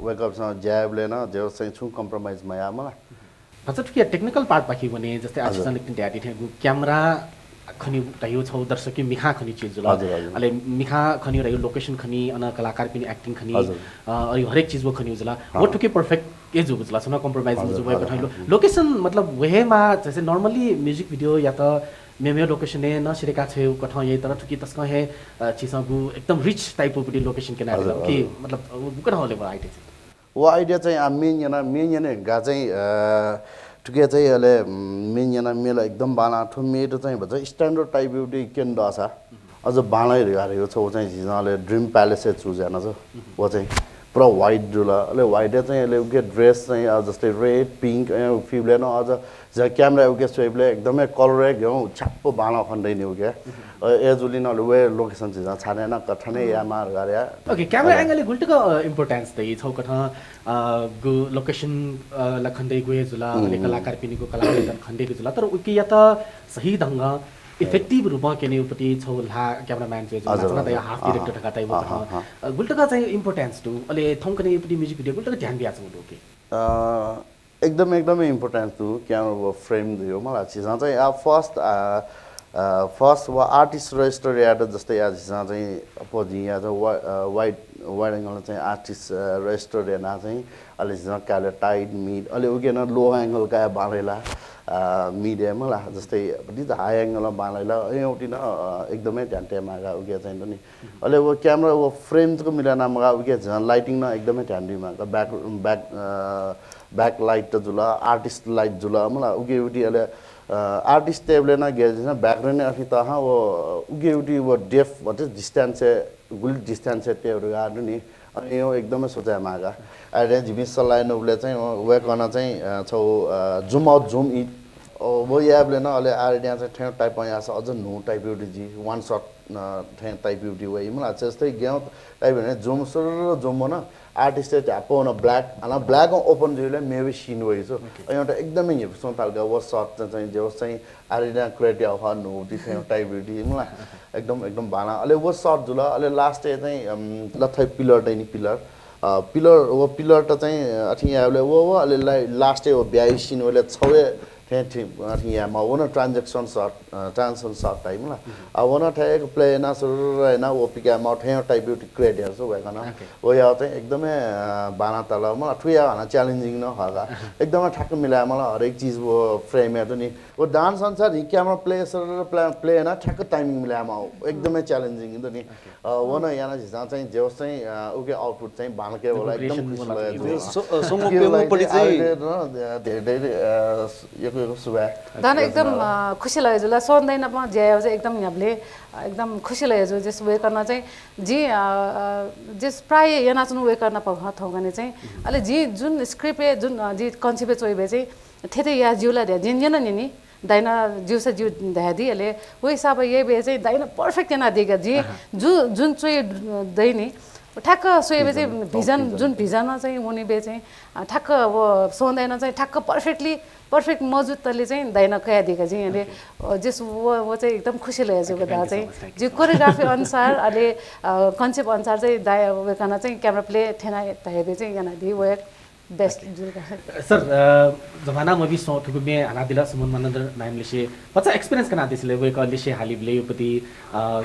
वेकअपसँग ज्याबले न जेउ चाहिँ छु कम्प्रोमाइज मया मला। भचा थुकिया टेक्निकल पार्ट पाखी वने जस्तै आशिषन लिक्टिन ध्याति थेंगु क्यामेरा खनि धयो छौ दर्शक मिखा खनि चिज जुल। अले मिखा खनि रह्यो लोकेसन खनि अन कलाकार पिनि एक्टिङ खनि अ हरेक चिज वो खनि जुल। वो थुके पर्फेक्ट के जुगु जुल छन कम्प्रोमाइज मुजु वय्‌कः थैलो लोकेसन मतलब वहेमा जैसे नर्मली म्युजिक भिडियो या त मेमे लोकेसन न सिरेका छे कथं ये तर थुकी तस्क हे चिसंगु एकदम रिच टाइप अफ लोकेसन के ना कि मतलब गुकन हले आइडिया। वो आइडिया चाहिँ आ मेन याना मेन याना गा चाहिँ थुके चाहिँ अले मेन याना मेला एकदम बाला थु मेट चाहिँ भचा स्ट्यान्डर्ड टाइप अफ केन दसा। अझ बाँडै हरेको छ ऊ चाहिँ झिझाँले ड्रिम प्यालेसै चुज याना छ। ऊ चाहिँ पुरा व्हाइट जुल अले व्हाइटै चाहिँ अले उके ड्रेस चाहिँ अझ जस्तै रेड पिङ्क फिब्ले न अझ झिझाँ क्यामेरा उके स्वेपले एकदमै कलरै घ्यौ छ्याप्प बाँड खन्दै नि उके। ए जुलिन अले वे लोकेसन झिझाँ छाने न कथने या मार गार्या। ओके क्यामेरा एंगल गुल्टक इम्पोर्टेन्स दइ छौ कथं गु लोकेसन ला खन्दै गुए जुल अले कलाकार पिनिगु कलाकार खन्दै जुल तर उके या त सही ढंग इफेक्टिभ रूपमा केने उपति छौ ला क्यामेराम्यान चाहिँ हजुर, जुन हजुर। दया हाफ अहँ, डिरेक्टर थका तै अहँ, अहँ। गुल्टका चाहिँ इम्पोर्टेन्स दु अले थौं कने उपति म्युजिक भिडियो गुल्टका ध्यान दिया छौ दु के। अ, एकदम एकदम इम्पोर्टेन्स दु क्यामेरा व फ्रेम दु यो मला झिझाँ चाहिँ आ फर्स्ट आ फर्स्ट व आर्टिस्ट रजिस्टर यात जस्तै या झिझाँ चाहिँ अपोजिङ या वाइड वाइड एंगल चाहिँ आर्टिस्ट रजिस्टर याना चाहिँ अले झिझाँ काले टाइट मिड अले उके न लो एंगल का बाँडेला। मिडियामा ला जस्तै हाई एङ्गलमा बांलाइ ला अयौँति न एकदमै ध्यान तये मागा उके चाहिँ नि। अले व क्यामेरा व फ्रेम जक मिलाना मगा उके झन् लाइटिङ न एकदमै ध्यान दी मागा। ब्याक ब्याक ब्याक लाइट त जुल, आर्टिस्ट लाइट जुल मला उके उटी। अले आर्टिस्ट टेबल न गेल जैसे ब्याकग्राउन्ड अथि त हाँ वो उके उटी वो डेफ अथि डिस्टेंस गुलि डिस्टेंस टेबल गार्ड नि। अनि यो एकदमै सोचाइ मागा। अरे जिमि सल्लाह नबले चाहिँ वयकन चाहिँ छौ जुम आउट जुम इन वो याबले न अले आर्डिया चाहिँ ठ्यां टाइप यास अझ नु टाइप उटी जी वन शट ठ्यां टाइप उटी वइ मला जस्तै ग्याउ टाइप भने जुम सुरु जुम न आर्टिस्ट चाहिँ ध्यापो न ब्ल्याक अन ब्ल्याक ओपन जुइले मेबी सिन वइ छु। अयौँटा एकदमै हिप सुं तालका वो शट चाहिँ जे चाहिँ आर्डिया क्रिएट या ह नु उटी ठ्यां टाइप उटी मला एकदम एकदम बाना अले वो शट जुल अले लास्ट चाहिँ लथै पिलर दैनी पिलर पिलर वो पिलर त चाहिँ अथि याबले वो वो अले लास्ट वो ब्याइ सिन वले छवे ठ्यां अथि या मा वो न transaction shut transaction shut type मला। अब वो न ठ्यां एक प्ले ना सुरु ना वो पिका मा ठ्यां टाइप उटी क्रिएट या सो वयकन वो या चाहिँ एकदमै बाना तल मला थु या हना च्यालेन्जिङ न हगा। एकदमै ठ्याक्क मिलाय मला हरेक चिज वो फ्रेम या त नि वो डान्स अनुसार नि क्यामेरा प्ले सुरु प्ले प्ले ना ठ्याक्क टाइमिङ मिलाय मा एकदमै च्यालेन्जिङ त नि। वो न याना झिसा चाहिँ जेवस चाहिँ उके आउटपुट चाहिँ बानके होला एकदम खुसी लगे। सोंगो पेंगो पट्टि चाहिँ आर्डिया न धेरै धेरै यको यको सुभाय्। दान एकदम खुसी लगे जुला सोन दैन प ज्या चाहिँ एकदम न्याबले एकदम खुसी लगे जु जस वयकन चाहिँ जि जस प्राय याना चुन वयकन प थौगने चाहिँ अले जि जुन स्क्रिप्ट जुन जि कन्सेप्ट चोइबे चाहिँ थेथे या जिउला ध्या जिन यन निनी दाइन जिउसा जिउ धयादी अले वो हिसाब ये बे चाहिँ दाइन पर्फेक्ट याना दिगा जि जु जुन चोइ दैनी ठ्याक्क सोइबे चाहिँ भिजन जुन भिजन चाहिँ उनी बे चाहिँ ठ्याक्क वो सोन दैन चाहिँ ठ्याक्क पर्फेक्टली पर्फेक्ट मजुतले चाहिँ दाइन कया दिगा जि अले जस वो वो चाहिँ एकदम खुसी लगे जु दा चाहिँ जि कोरियोग्राफी अनुसार अले कन्सेप्ट अनुसार चाहिँ दाय वयकन चाहिँ क्यामेरा प्ले थेना धयाबे चाहिँ याना दी वो बेस्ट जुल का। सर जमाना मबी सो थुगु मे हालादिल सुमन मानन्धर नाइम लिसे पचा एक्सपिरियन्स कना दिसले वयक लिसे हालिबले उपति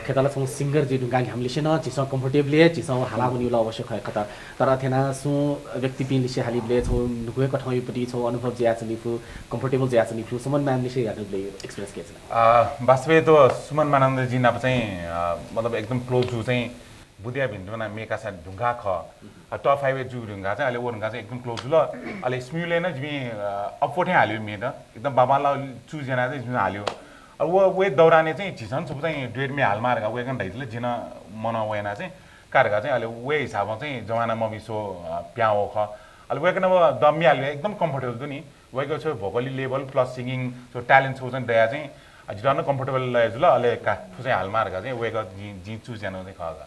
खेताला छौ सिंगर जि दुंगा घ्याम लिसे न झिसं कम्फर्टेबल झिसं हाला मुनि उला अवश्य खय खत। तर अथेना सु व्यक्तिपिं लिसे हालिबले छौ नुगु कथं उपति छौ अनुभव ज्या चनिफु कम्फर्टेबल ज्या चनिफु सुमन म्याम लिसे हालिबले एक्सपिरियन्स के छ? वास्तवय् त सुमन मानन्धर जि नाप चाहिँ मतलब एकदम क्लोज जु चाहिँ बुद्या भिन्तुना मेकासा ढुङ्गा ख। टप फाइभ जु ढुङ्गा चाहिँ अले वो ढुङ्गा चाहिँ एकदम क्लोज जुल। अले स्म्युले न जिमि अप्वोथे हाल्यो मेत एकदम बाबाला चुज याना चाहिँ जिमि हाल्यो। अ वो वे दौराने चाहिँ झिसन छु चाहिँ ड्वेट मे हालमार गा वेगन धाइतले जिन मन वयना चाहिँ कारगा चाहिँ अले वे हिसाबं चाहिँ जमाना मबिसो प्याओ ख। अले वेगन व दम्मी हाल्यो एकदम कम्फर्टेबल दु नि। वय्‌कः छु vocally level plus singing छु talent छु चाहिँ दया चाहिँ जितः नं comfortable लये जुल। अले का छु चाहिँ हालमा हरका चाहिँ वय्‌कः जिं जिं चुज यानागु चाहिँ खः का।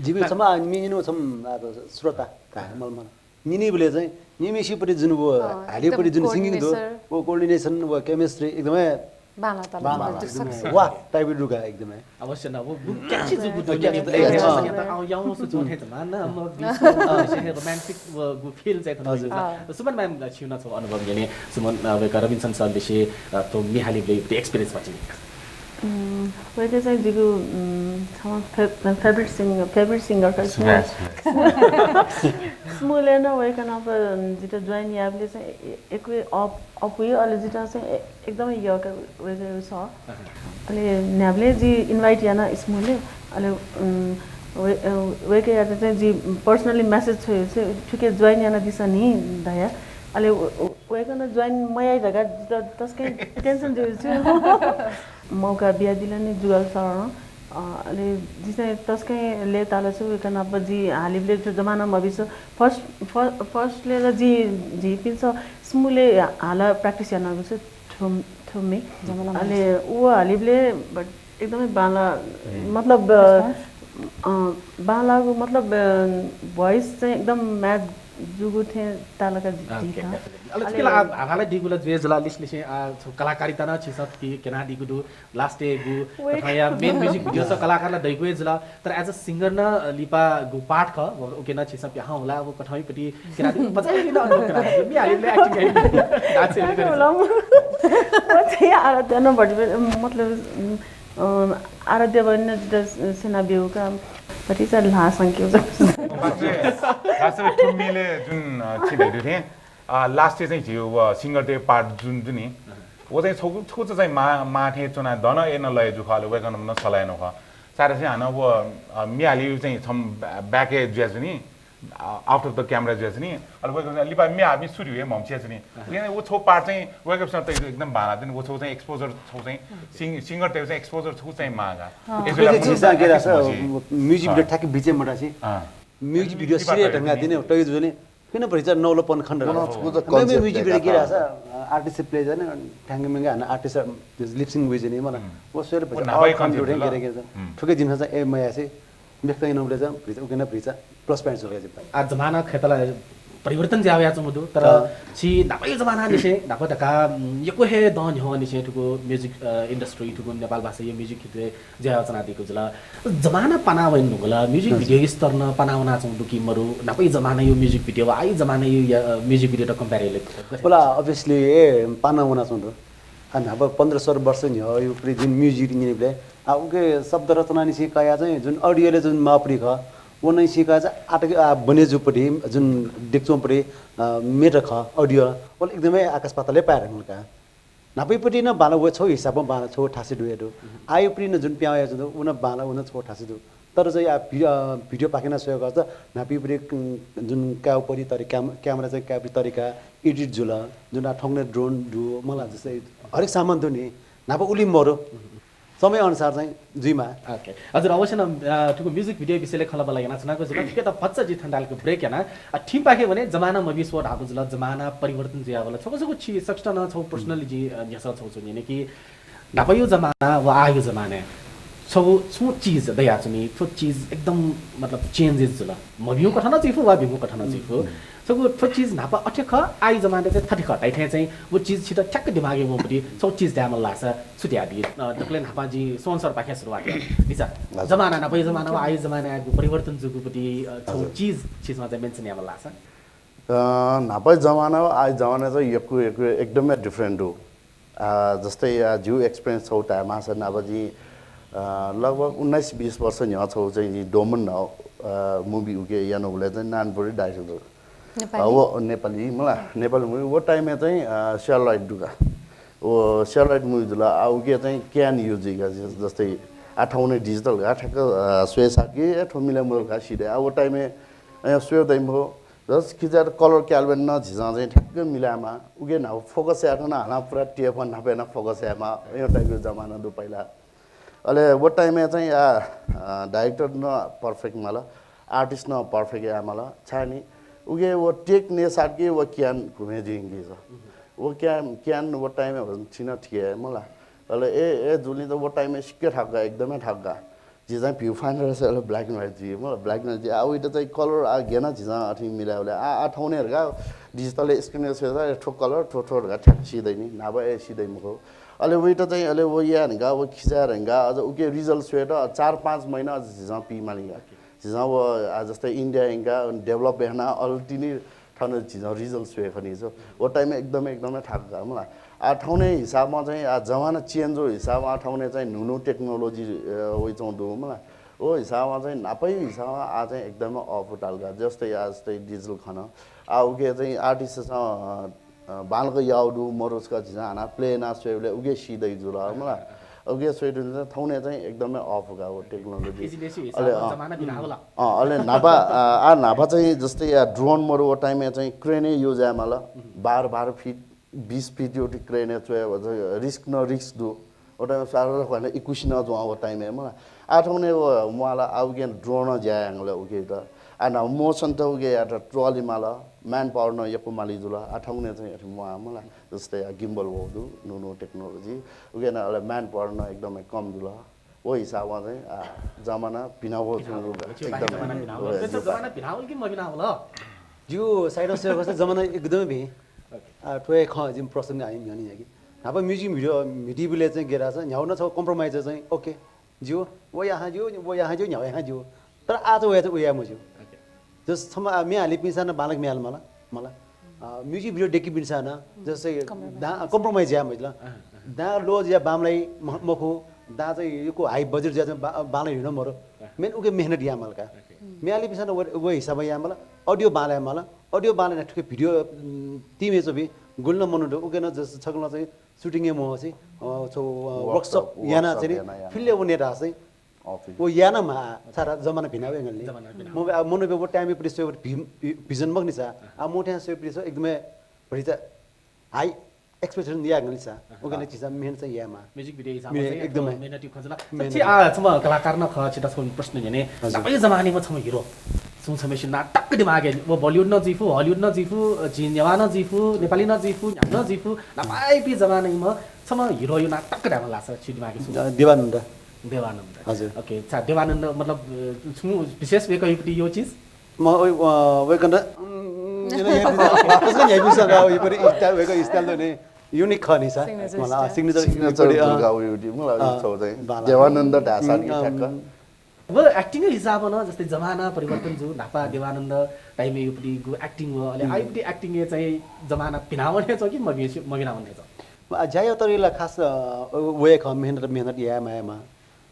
जिमि छमा मिनिनु छम आब श्रोता का मलमल मिनिबले चाहिँ निमिसिपट्टि जुन व हालिपट्टि जुन singing दु व coordination व chemistry एकदमै बांला ताल बांला एकदमै वाह type दुका एकदमै। अवश्य न, वो गु catchy जु गु दुनिया में अ याउ सु जोथे त मान म बिस से romantic वो गु feel चाहिँ थन। सुमन ma'am छिउ न छौ अनुभव यने सुमन वय्‌कः रबिन्सन sir लिसे तो मिहाली ब्ले experience बाची। वय्‌कः चाहिँ जिगु छमा favorite singer, favorite singer का स्मुले न वय्‌कः न अब जित join याबले चाहिँ एक्वे अप अपुइ अले जित चाहिँ एकदमै यःका वय्‌कः छ। अले न्ह्याबले जि invite याना स्मुले अले वय्‌कःयात चाहिँ जि personally message छ्वये थुके join याना दिसा नि धया। अले वय्‌कः join मयाइ धका जित तस्कै tension जुइ छु। मौका बियादिल नि जुगल सरं। अले जि चाहिँ तस्कै ले ताल छु वय्‌कः नाप जि हालिबले जमाना मबिस first first ले जि झिपिन्स स्मुले हाला practice यानागु छु। थुम थुमी अले उ हालिबले but एकदमै बांला मतलब बांलागु मतलब voice चाहिँ एकदम match जुगु थे तालका दिथा। अले चुकिला हालाला दिगुला जुए जुला लिस लिसे आ कलाकारिता न छिस कि केना दिगु दु। Last day गु कथया main music video स कलाकारला दैगु जुला। तर as a singer न लिपा गु part ख उके न छिस प्याहा होला वो कथई पति केना दिगु पचाइ दिन अनुभव केना दिगु मी हालिबले acting गाइ। That's it। होला म चाहिँ आराध्या न बढी मतलब आराध्या बहिनी जित सेना बेहुका भतिचा ल्हा संख्या। वास्तव वास्तव ठुम्मीले जुन छिधै दिथे last day चाहिँ झिउ singer day part जुन जुनि व चाहिँ छगू छगू चाहिँ मा मा थें च्वना दन एन लय जु खः, अले वय्कलं नं सल्लाह याना खः। सारे चाहिँ हानं व, अ, म्ये हाली चाहिँ छम ब्या-, back-य् जुया जुनि, अ, out of the camera जुया जुनि। अले वय्कलं चाहिँ लिपा म्ये हाबी सुरु हे म्हमसिया जुनि। उकिं व छगू part चाहिँ वय्कःपिसं त एकदम बांला जुनि, व छगू चाहिँ exposure छगू चाहिँ सिङ-, singer तय् चाहिँ exposure छगू चाहिँ मागा। अँ। ए, जुला थुकी चाहिँ के रासा, music video ठ्याक्कै बिचे मटासे। अँ। Music video लिपा सिरियस तय् ढंगा जुनि। दिने, तय् जुनि। किन भरिचा नौलो पन खण्ड वन रहा। छगू त हमें concept music video देखा के रहा था। सा, artist से play जाने, ठ्याङ्गे मिंगे हानं artist lip sync वइ जुनि मला। हम्म। वो सोरे वो भरिचा नापै all खण्ड concept जुरे जुल। गेरे गेरे। हम्म। थुके जिमिसं ए मयासे, मेख कहीं नौ भरिचा, भरिचा उके ना भरिचा, plus point जुल जिमित। आ जमाना खय्‌त ला परिवर्तन ज्या वयाच्वंगु दु, तर हाँ। छि नापै जमाना निसें, नाप धका, उम्, यक्व हे दँ न्ह्यः निसें थुकु music, अ, industry, थुकु नेपाल भाषाया music क्षेत्र ज्या यानाच्वनादीगु जुल। जमाना पाना वइन धुंकल, music हजुर। Video स्तर नं पाना वनाच्वंगु दु कि मरु, नापै जमानाया music video व आइ जमानाया, अ, music video त compare याले गथे? होला, obviously, ए, पाना वनाच्वंगु दु। आ, न्हापा पन्ध्र सोह्र वर्ष न्ह्यःया उपरि जुन music न्यनेबलय्, आ, उके शब्द रचना निसें कयाः चाहिँ जुन audio ले जुन मापरि खः, व निसें कयाः चाहिँ आटक, आ, बने जुपति, जुन देख्चौंपति, अ, मेट खः, audio, व एकदमै आकाश पातालय् पाये धुंकल का। न्हापायापट्टि नं बांला व छगू हिसाबं बांला छगू थासय् दुया दु। आःयापट्टि नं जुन पिहां वयाच्वंगु दु, व नं बांला व नं छगू थासय् दु। तर चाहिँ आ भि-, अ, video पाखें नं स्वयेगु खःसा न्हापायापट्टि, उम्, जुन कायेगुपट्टि तरिका, क्याम-, camera चाहिँ कायेगुपट्टि तरिका, edit जुल, जुन आ थौंकन्हय् drone दु, मला जस्तै हरेक सामान दु नि, न्हापा उलि मरु। समय अनुसार चाहिँ जुइमाः। OK। हजुर, अवश्य नं, अ, थुकु music video विषयलय् खँल्हाबल्हा यानाच्वनागु जुल। थुकियात भचा जि थन दालक break याना, अ, थिमपाखे वने जमाना मबिस्व धाःगु जुल, जमाना परिवर्तन जुयावल। छगू छगू छि सकसितं नं छगू personally जि, अ, न्ह्यसः छगू छगू न्यने कि न्हापाया जमाना व आःया जमाना छगू छुं चिज दयाच्वनी, थ्व चिज एकदम मतलब changes जुल। मभिंगु कथं नं जुइफु वा भिंगु कथं नं जुइफु। छगू थ्व चिज न्हापा अथे खः, आःया जमाना चाहिँ थथे खः धाइथें चाहिँ व चिज छित ठ्याक्क दिमागय् वंपति छगू चिज धायेमाल धाःसा छु धयाबी? अ, दकलय् न्हापां जिं सोहन सरपाखें सुरुवात याये। बिचाः हजुर। जमाना, न्हापाया जमाना व आःया जमानायागु परिवर्तन जूगुपति, अ, छगू हजुर। चिज छिसं चाहिँ mention यायेमाल धाःसा? अ, न्हापाया जमाना व आःया जमाना चाहिँ यक्व, यक्व एकदमै different दु। अ, जस्तै, अ, जिगु experience छगू धायेमाःसा न्हापा जिं, अ, लगभग उन्नाइस बीस वर्ष न्ह्यः छगू चाहिँ जिं दोमन न्हौ, अ, movie उके यानागुलय् चाहिँ नानपुरी director। नेपाली? अ, व नेपाली, मला, नेपाली movie। व time-य् चाहिँ, अ, satellite दु का। व satellite movie जुल, आ, उके चाहिँ can use जुइ का, जस-, जस्तै, आ, थौंकन्हय् digital का, ठ्याक्क, अ, स्वये साथ कि, ए, थ्व मिले मजुल का, सिधे। आ, व time-य्, अ, स्वये दइम्ह, जस कि चाहिँ color Kelvin नं झीसं चाहिँ ठ्याक्क मिलायेमाः। उके न्हापा focus याये थन हालां पुरा टेप न्हापा याना focus यायेमाः। यो type-या जमाना दु पहिला। अले व time-य् चाहिँ आ, अ, director नं perfect माल, artist नं perfect याये माल। छाय् नि उके व take ने साथ कि व can घुमे जुइंकी छ। व can, can व time-य् छिन थिके मला। अले ए, ए जुलिं त व time-य् सिक्के थाक्का, एकदमै थाक्का। झीसं view finder से अले black and white जुइ, मला black and white जुइ। आ, उइत चाहिँ color आ गेना झीसं अथि मिलायेबलय्। आ, आ थौंकन्हय् धकाः digital screen-य् स्वयेसा, ए, थ्व color, थ्व, थ्व धकाः ठ्याक्क सी दइ नि, न्हापा ए सी दइ मखु। अले उइत चाहिँ अले व याये धकाः, व खिचाये धकाः, अझ उके result स्वयेत चार पाँच महिना अझ झीसं पी माली का। झीसं व, आ, जस्तै India यंका develop याना अले तिनि थन झीसं result स्वये खनी छु। व time-य् एकदमै, एकदमै थाक्का मला। आ, थौंकन्हय् हिसाबमा चाहिँ, आ, जमाना change हो हिसाबमा थौंकन्हय् चाहिँ न्हू न्हू technology, अ, वइच्वं दु मला। ओ हिसाबमा चाहिँ न्हापाया हिसाबमा आ चाहिँ एकदमै up ताल का। जस्तै, आ, जस्तै digital खन। आ, उके चाहिँ artist-स, अ, अ, बांलाक याउ दु, मरुस्क झीसं हाना play याना स्वयेबलय् उके सी दइ जुल मला। उके स्वये धुन चाहिँ थौंकन्हय् चाहिँ एकदमै up का व technology। Business-या अले, हिसाबमा अ, जमाना बिना होला। अँ, अले न्हापा, आ, आ न्हापा चाहिँ जस्तै या drone मरु व time-य् चाहिँ crane-य् use याये माल। बाह्र, बाह्र feet, बिस feet यो crane-य् च्वये व चाहिँ risk न risk दु। व time-य् सारा रकम इक्विसी न जुवा व time-य् मला। आ थौंकन्हय् व म्वाला आ उके drone ज्या याङ्गल उके त। आ न्हापा motion त उके यात trolley माल, manpower न यक्व माली जुल। आ थौंकन्हय् चाहिँ अथे म्वा मला। जस्तै आ gimbal वउ दु, न्हू न्हू technology। उके न अले manpower न एकदमै कम जुल। व हिसाबमा चाहिँ, आ, जमाना भिनावल छु भिनावल, छु एकदम। जमाना भिनावल। हो, त्यो एकदम। जमाना भिनावल कि मभिनावल? जिगु side-स जमाना एकदमै भिं। OK। आ, थ्व हे खँ जिं प्रसंग आइ न्ह्यःने याकि। न्हापा music video, video बिले चाहिँ गेरा छ, न्ह्याउ न छ compromise चाहिँ OK। जिउ, व याहां जिउ, व याहां जिउ, न्ह्याउ याहां जिउ। तर आ चाहिँ व याहां मजिउ। OK। जस छम्ह, आ, म्ये हालीपिन्सं न बांलाक म्ये हाले माल, मला। अ, music video दय्‌कीपिन्सं न, जस्तै compromise। दां, compromise याये मजिल। अँ, अँ। दां low जुया बांमलाइ म-, मखु, दां चाहिँ यक्व high budget जुया चाहिँ बा-, बांलाइ हुन मरु। अँ। Main उके मेहनत याये माल का। OK। म्ये हालीपिन्सं न व, व हिसाबं याये माल, audio बांलाये माल, audio बांलाइ न थुके video, उम्, team-य् च्वंपिं गुलि नं मनू दु, उके नं जस छकलं चाहिँ shooting हे मवःसि, अ, छौ, अ, workshop, workshop याना workshop चाहिँ नि याना, याना। Field-य् वने धाःसि। Office। व याना मा, सारा जमाना भिना वयेगंले। जमाना भिना। म, अ, मनू बे वो time-य् पुलिस स्वये भी-, भी-, vision मखु नि सा। आ, मोठ्या स्वये पुलिस एकदमै भरिचा high expectation यागंले सा। अँ, उगले अँ। चिजा मेहनत चाहिँ यामा। Music video हिसाबमा मे-, चाहिँ एकदमै। एकदमै मेहनती खजला। मेहनती। छि, आ, छम्ह कलाकार नं खः, छितः छम्ह प्रश्न न्ह्यने। हजुर। नापै जमानामा छम्ह hero। सुं छम्ह सिना टक्क दिमागय्, वो Bollywood नं जुइफु, Hollywood नं जुइफु, अ, झी नेवाः नं जुइफु, नेपाली नं जुइफु, न्ह्याम्ह नं जुइफु, नापाइपि जमानामा छम्ह hero यो ना टक्क धायेमा लासा छि दिमागय् सुं। अ, देवानन्द। देवानन्द। हजुर। OK, अच्छा, देवानन्द मतलब, अ, छुं विशेष वय्कःयापट्टि यो चिज? म, अ, वय्कलं, उम्, यन हे बिसा, वापस न्ह्याइपुसा का, यो परि style, वय्कः style दु नि, unique खः नि सा। Signature मला, style। Signature, signature वय्कःयापट्टि, अ, दुर्गा उयो टिम, मला, अ, छौ चाहिँ बाला। देवानन्द ढासा नि उम्, ठ्याक्क। अम्। व acting हिसाबं नं जस्तै जमाना परिवर्तन जू, न्हापा देवानन्द time-य् योपट्टि गु acting व, अले उम्। आइपट्टि acting-य् चाहिँ जमाना भिनावने छौ कि मभि-, मभिनावने छौ? आ, ज्या याउ तरिला खास, अ, वय्कः मेहनत, मेहनत याये मायेमा।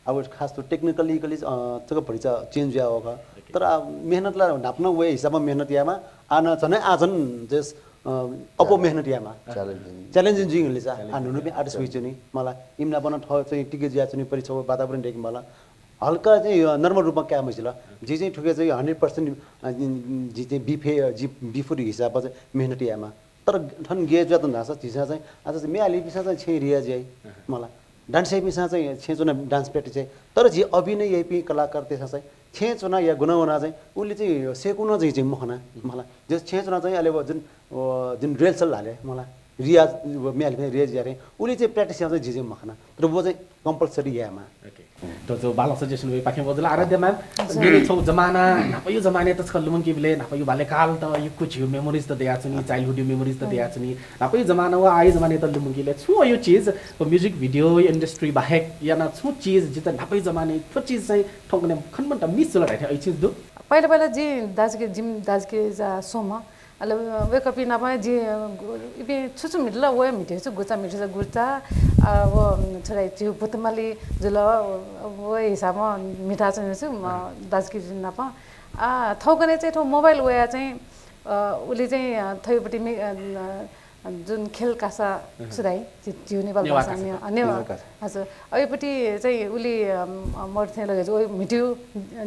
अब खास तो technically, अ, तक भरिचा change जुया वःगु। OK। तर, अ, मेहनत ला न्हापा नं वये हिसाबमा मेहनत यायेमा, आ न झनै आ झन जस, अ, अप्वः challenge। मेहनत यायेमा। Challenging। Challenging जुइगंले सा, आ, challenging। न्हून्हूपिं artist वइच्वनी, मला, इमिनाप नं थः चाहिँ टिके जुयाच्वनी परि छौ वातावरण दयेके मला। हल्का चाहिँ, अ, normal रूपमा काये मजिल। जि चाहिँ थुके चाहिँ hundred percent, अ, जि, जि चाहिँ बिफे, अ, जि बिफुट हिसाबमा चाहिँ मेहनत यायेमा। तर थन गे जुयात धाःसा झीसं चाहिँ, आज चाहिँ म्ये हालीपिसं चाहिँ छेँय् रियाज याइ, अहँ। मला। Dance याइपिसं चाहिँ छेँय् च्वना dance practice याइ। तर झी अभिनय याइपिं कलाकारतय्सं चाहिँ छेँय् च्वना या गुना वना चाहिँ उलि चाहिँ सेकुन चाहिँ, चाहिँ मखना, मला। जस छेँय् च्वना चाहिँ अले व जुन, व जुन rehearsal हाले, मला। रियाज, व म्ये हालीपिसं रियाज यारे, उलि चाहिँ practice याना चाहिँ झी चाहिँ मखना। तर व चाहिँ compulsory यायेमा। OK। तो जो बालं suggestion वय्पाखें वजुल आराध्या ma'am, हजुर। मेरे छौ जमाना, न्हापायु जमाना त छकः लुमंकीबलय्, न्हापायु बाल्यकाल त यक्व झीयु memories त दयाच्वनी, हजुर। Childhood-यु memories त हजुर। दयाच्वनी, न्हापायु जमाना व आयु जमाना त लुमंकीबलय् छुं अयु चिज, व music video industry बाहेक याना छुं चिज जित न्हापायु जमाना थ्व चिज चाहिँ थौंकन्हय् खनेमन्त miss जुल धाइथें अयु चिज दु? पहिला पहिला जि दाजुके, जिमि दाजुके जा स्वम्ह, अले वय्कःपिं नाप जि, अ, गु-, इपिं छु छु म्हितल, व हे म्हितय् छु, गुचा म्हितय् छु, गुचा, अ, व, छु धाइ, झीगु भुतमाली जुल, व, व हिसाबं म्हिताच्वने छु, म, अँ। दाजुकिजु नाप। आ, थौंकन्हय् चाहिँ थ्व mobile वया चाहिँ, अ, उलि चाहिँ, अ, थ्वयुपट्टि मि-, अ, अ, जुन खेल कासा अँ। छु धाइ, झी, झीगु नेपाल नेवाः भाषा कासा। ने-, अ, नेवाः, नेवाः कासा। हजुर। अयुपट्टि चाहिँ उलि, अ, म-, मरु थें लगे जु, व म्हितय्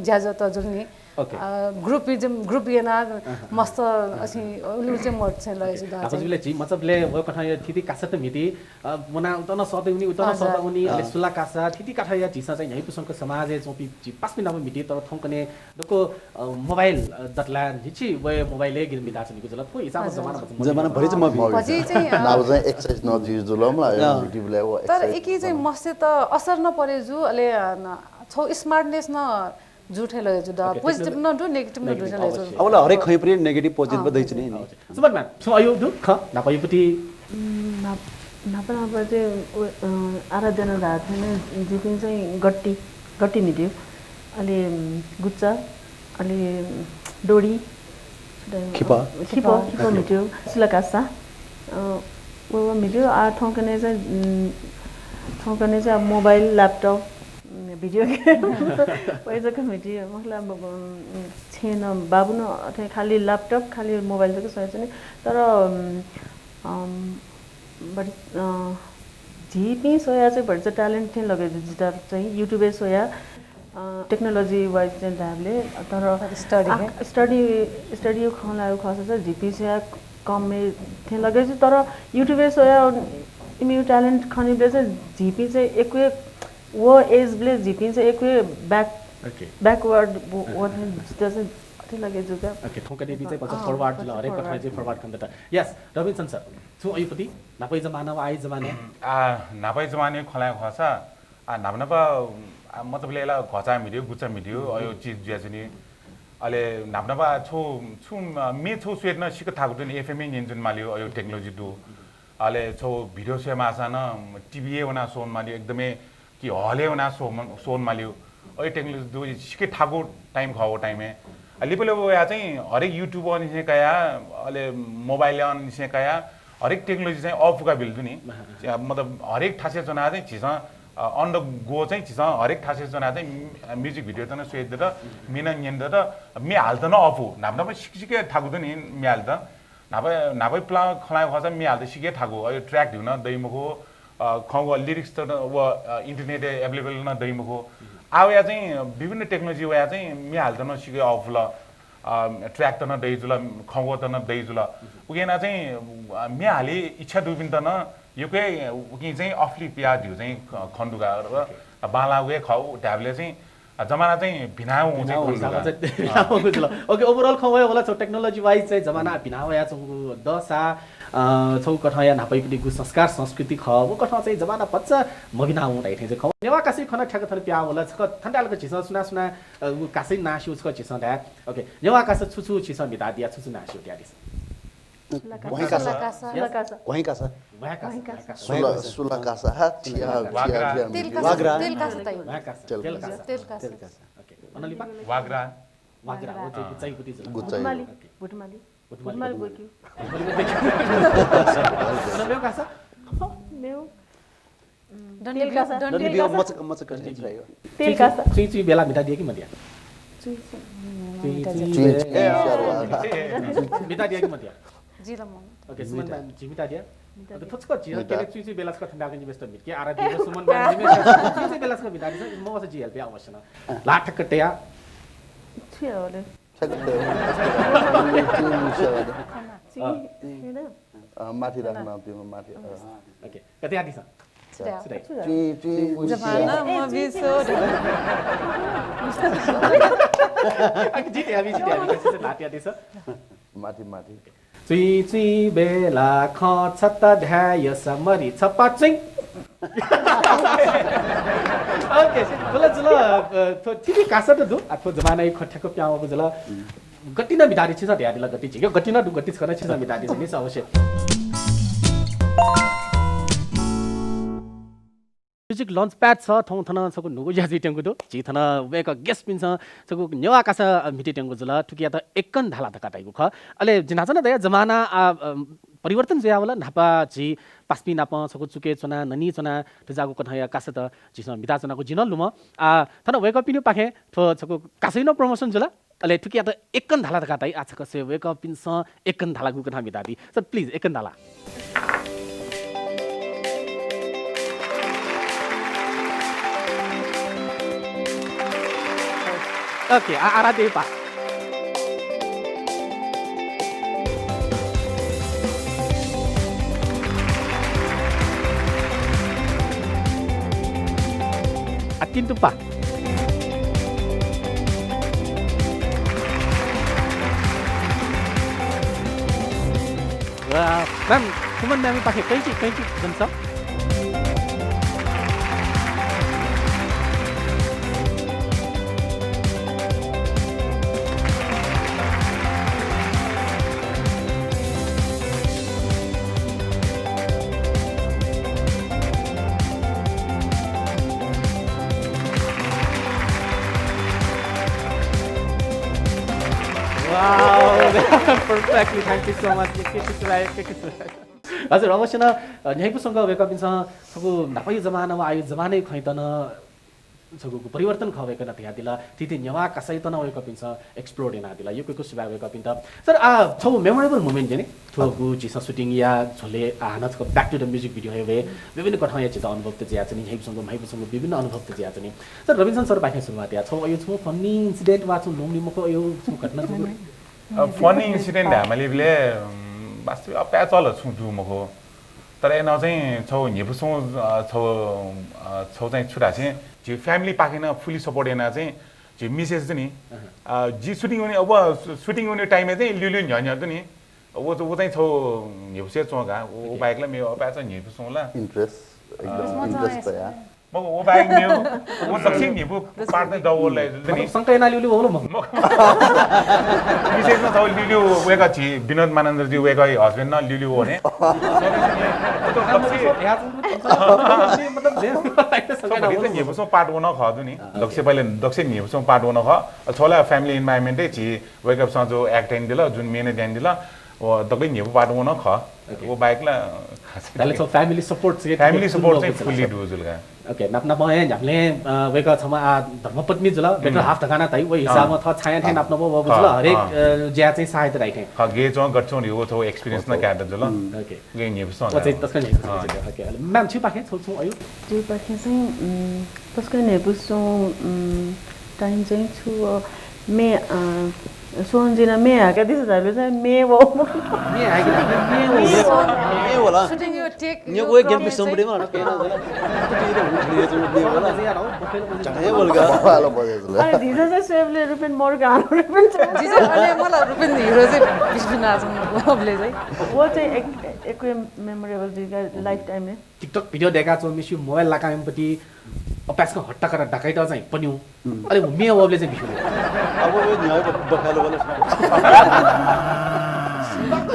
ज्याझ्वः त जुल नि। OK। अ, group-य् जम-, group याना अहँ। मस्त अहँ। असिं उलि उलि चाहिँ मरु चाहिँ लगे जु OK। दा आ, चाहिँ। हजुर, झी मतलब ले व कथं यो थीथी कासा त म्हिती, अ, मुना उतन सत उनी, उतन हजुर। सत उनी, अले अँ। सुला कासा, थीथी कासा या झीसं चाहिँ न्ह्याइपुसेंक समाजय् च्वंपिं झी पासापिं नाप म्हिती, तर थौंकन्हय् दक्व, अ, mobile, अ, दतला न्हिछि व mobile-य् गिर म्हिताच्वनीगु जुल। थ्व हिसाबमा हजुर। जमाना भचा जमाना भरिच मभिं। भरिच चाहिँ, अ, नाप चाहिँ exercise न जुइ जुल मला, अँ। YouTube-लय् व तर exercise एकी चाहिँ जुल। मस्यत असर न परे जु, अले, अ, न, छौ smartness न जु थें लगे जु द। OK, positive technology न दु, negative न दु थें लगे जु। अवश्य। अवला हरेक खँय् परि negative positive अँ, दैछ नि। अवश्य। सुमन ma'am, छुं अयु दु खँ, न्हापा अयुपट्टि? उम्, न्हाप-, न्हापा न्हापा चाहिँ, उ, अ, आराध्या नं धाःथें जिपिं चाहिँ गट्टी, गट्टी म्हितय्। अले, उम्, गुच्चा, अले, उम्, डोडी, खिपः। खिपः, खिपः OK। म्हितय्, सुला कासा। अ, व, व म्हितय्, आ, थौंकन्हय् चाहिँ, उम्, थौंकन्हय् चाहिँ अब mobile, laptop, उम्, video game। व हे जक म्हितय्, मतलब, उम्, छेँ न, बाबु न, अथे खाली laptop, खाली mobile जक स्वयाच्वनी। तर, उम्, अम, बडि-, अ, झीपिं स्वया चाहिँ बडिचा talent थें लगे जु जितः चाहिँ YouTube-य् स्वया, अ, technology wise चाहिँ धायेबलय्, तर बडि study आ, हे। Study, study-यु खँ ल्हायेगु खःसा चाहिँ झीपिं स्वया कम हे थें लगे जु, तर YouTube-य् स्वया इमिगु talent खनीबलय् चाहिँ झीपिं चाहिँ यक्व हे व age-बलय् झीपिं चाहिँ यक्व हे back, OK। Backward व, व थें जितः चाहिँ अथे लगे जु का। OK, थौंकन्हय् बी चाहिँ बडि अँ, forward जुल, बडि हरेक forward। कथं चाहिँ forward खनेदत। Yes, रविशंकर sir। छुं अयुपट्टि, न्हापायु जमाना व आयु जमाना? आ, न्हापायु जमानायु खँ ल्हायेगु खःसा, आ, न्हापा न्हापा, आ, मतलब ले ला घचा म्हितय्, गुचा म्हितय्, अयु चिज जुयाच्वनी। अले न्हापा न्हापा छु, छु, आ, म्ये छु स्वयेत नं सिक्क थाकु दु नि, FM हे न्यने च्वने मालीगु, अयु technology दु। अले छौ video स्वये माःसां नं TV हे वना स्वने मालीगु, एकदमै कि hall हे वना स्वने, स्वने मालीगु। अयु technology दु, सिक्क थाकु time खः व time-य्। आ, लिपा लिपा वया चाहिँ हरेक YouTube निसें कया, अले mobile निसें कया, हरेक technology चाहिँ अःपुका बिल दु नि। अँ, अँ। आ, मतलब हरेक थासय् च्वना चाहिँ झीसं, अ, on the go चाहिँ झीसं हरेक थासय् च्वना चाहिँ, अ, music video त नं स्वये दत, म्ये नं न्यने दत, म्ये हालेत नं अःपु, न्हापा न्हापा सिक्क सिक्क थाकु दु नि म्ये हालेत। न्हापा न्हापा पुलां खँ ल्हाये खःसा म्ये हालेत सिके थाकु, अ, यो track धइगु नं दइ मखु, अ, खँगु lyrics त व, अ, internet-य् available नं दइ मखु। आः वया चाहिँ विभिन्न technology वया चाहिँ म्ये हालेत नं सिके अःपुल, अ, track त नं दइ जुल, खँगु त नं दइ जुल। उकिं याना चाहिँ, अ, म्ये हाले इच्छा दुपिन्त नं यक्व हे उकिं चाहिँ अःपुलि पियादीगु चाहिँ ख-, खने दु का। बांलाःगु हे खः धायेबलय् चाहिँ अ, जमाना चाहिँ भिनावं चाहिँ भिनावं खने दु का। चाहिँ भिनावं जुल। OK, overall खँ वये वला छगू technology wise चाहिँ जमाना भिना वयाच्वंगु दःसा, अ, छगू कथंया न्हापायापिनिगु संस्कार संस्कृति खः, व कथं चाहिँ जमाना भचा मभिनावं धाइ थें चाहिँ खः। नेवाः कासय् खँ ठ्याक्क थन पिहां वल, छकः थन धाःसा झीसं सुनां सुनां, अ, व कासय् नां स्यू छकः झीसं धाये। OK, नेवाः कासा छु छु झीसं म्हितादिया, छु छु नां स्यू धयादिसँ। घ्वाइँ कासा। सुला कासा। घ्वाइँ कासा। घ्वाइँ कासा। घ्वाइँ कासा। सुला, सुला कासा, हा, ठिया, वाग्रा। ठिया, ठिया, तेल कासा, वाग्रा। तेल कासा त। घ्वाइँ कासा। तेल तेल कासा। कासा। तेल कासा। OK। अनलिपा? वाग्रा। वाग्रा, व चाहिँ गुच्चाइगु जुल। गुच्चाइगु। भुतमाली। OK। भुतमाली। भुतमाली। भुतमाली बोक्यु। अन मेगु कासा? मेगु। डन्डी तेल बियो, कासा। डन्डी डन्डी बियो, कासा। मचक, मचक डन्डी बियो। तेल कासा। चुइँ, चुइँ बेला म्हितादिया कि मदिया? चुइँ, चुइँ, चुइँ, म्हितादिया। चुइँ, चुइँ, ए, अँ। म्हितादिया कि मदिया? जिला मं। OK, सुमन म्हिता। म्हितादिया? म्हितादिया। OK, थ्व छकः झीसं म्हिता। केले चुइँ, चुइँ बेला छकः थन धाःगु म्हिता म्हितके आराध्य सुमन म्हिता। चुइँ, चुइँ बेला छकः म्हितादिसँ, मवसे जि help या अवश्य नं। ला ठ्याक्क तया। छु यावले? ठ्याक्क तया। चुइँ, चुइँ म्हिता। चुइँ, अँ। चुइँ, अँ, माथि राख्न तिम्रो माथि, अँ। OK, कतय् यादिसँ? सुथय्। सुथय्। चुइँ, चुइँ, जमाना ए, चुइँ, मबिसो। चुइँ। OK, जित याबी, जित याबी, कसै से लात यादिसँ। माथि, माथि। चुइँ, चुइँ बेला खँ छता धायेसा मरि छपा चुइँ। OK, जुल, जुल, अ, थ्व थीथी कासा त दु, आ, थ्व जमानाया खँ ठ्याक्क पिहां वःगु जुल। गति नं म्हितादि छिसं धयादिल, गति झीके गति नं दु, गति छकः नं छिसं म्हितादिसँ नि, अवश्य। Music Launchpad छ, थौं थन छकू न्हूगु ज्या जुइत्यंगु दु। झी थन वय्कः guest पिन्सं छकू नेवाः कासा, अ, म्हितेत्यंगु जुल, थुकियात एकन धाला धकाः धाइगु खः। अले जिं न्हाचः नं धया जमाना, आ, अ, परिवर्तन जुयावल, न्हापा झी पासापिं नाप छकू चुकय् च्वना, ननी च्वना, थज्याःगु कथंया कासात झीसं म्हिताच्वनागु जिं नं लुमं। आ, थन वय्कःपिनिपाखें थ्व छकू कासया नं promotion जुल। अले थुकियात एकन धाला धकाः धाइ, आ, छकः स्वये वय्कःपिन्सं एकन धालागु कथं म्हितादी। Sir, please, एकन धाला। OK, आ, आराध्य पा। आ, तिन तुप्पा। वाह, ma'am, सुमन ma'am पाखें कैंची, कैंची दनिसँ। Wow, perfectly. Thank you so much. हजुर, अवश्य नं, अ, न्ह्याइपुसे वय्कःपिन्सं छकू न्हापाया जमाना व आःया जमानाया खँयात नं छकू परिवर्तन खः वय्कलं धयादिल। थीथी नेवाः कासायात नं वय्कःपिन्सं explore यानादिल। यक्व यक्व सुभाय् वय्कःपिन्त। Sir, आ, छगू memorable moment जनि। थुगु झीसं shooting या झ्वलय् आ, हानं छकः back to the music video हे वये। विभिन्न कथंया झीत अनुभवत जुयाच्वनी, न्ह्याइपुसे, न्ह्याइपुसे विभिन्न अनुभवत जुयाच्वनी। Sir, रविशंकर sir पाखें सुरुवात या। छगू अयो छगू funny incident वा छगू लुमंलुमंगु अयो छगू घटना छगू। अ, funny incident धायेमालीबलय्, उम्, वास्तविक अप्याचल छुं दु मखु। तर अय्नं चाहिँ छगू न्ह्यइपुसे, अ, छगू, अ, छगू चाहिँ छु धाःसा झी family पाखें नं fully support याना चाहिँ झी missus दु नि। अँ। अ, जि shooting वने, अब shooting वने time-य् चाहिँ ल्यूल्यू न्ह्यः न्ह्यः दु नि। व, व चाहिँ छगू न्ह्यइपुसे च्वं का। व, व OK। बाहेक ला मेगु अप्याचल न्ह्यइपुसे ला। Interest, एकदम अँ। Interest तया। मखु, व बाहेक मेगु, व दक्वसिबय् न्ह्यइपु part चाहिँ दबू वल ला, मतलब, नि। शंका याना ल्यूल्यू वल मखु। मखु। विशेष नं छगू ल्यूल्यू वय्कः झी विनोद मानन्धरजी वय्कःया husband नं ल्यूल्यू वने। मतलब, मतलब, न्ह्यइपुसे part वन खः दु नि। अँ, OK। दक्वसिबय् पहिले, दक्वसिबय् न्ह्यइपुसे part वन खः। छगू ला family environment-य् झी वय्कःपिन्सं जो act यानादिल, जुन मेहनत यानादिल, व दकलय् न्ह्यइपु part वन खः। व बाहेक ला खासै दाइले छगू family support चाहिँ family support चाहिँ फुल्ली दु जुल का। OK, नाप नाप हे न्ह्याबलें वय्कः छम्ह आ धर्मपत्नी जुल, better half धकाः नं धाइ, व हिसाबं थः छायां थें नाप नाप वःगु जुल। हरेक ज्या चाहिँ सहायता धाइ थें। गे च्वं गथे च्वं धइगु थ्व experience नं कायेत जुल। OK, गे न्ह्यइपुसे च्वं। व चाहिँ तसकं न्ह्यइपुसे च्वं। OK, अले ma'am छिपाखें छगू छुं अय्? जिपाखें चाहिँ तसकं न्ह्यइपुसे च्वं time चाहिँ छु, मे सोन जिना मे हाका दिस धाइबलय् चाहिँ मे व। मे हाका मे व। मे वला। Shooting यो take न्यगु ज्ञान पिसम बडे मा। मे वला। चाहे बोल का। अरे धिजा चाहिँ स्वयेबलय् रुपेन मरु का रुपेन चाहिँ। जिजा अले मला रुपेन हिरो चाहिँ बिस्बिना चाहिँ। व चाहिँ एक एक memorable जुइका lifetime में। TikTok video देका च्वं मिस्यु mobile लाका मेपति अपाय्सकं हट्टा करा डाकाइत चाहिँ पन्यु। अले मे वबले चाहिँ बिस्यु। अब व न्ह्यः बखालो बल।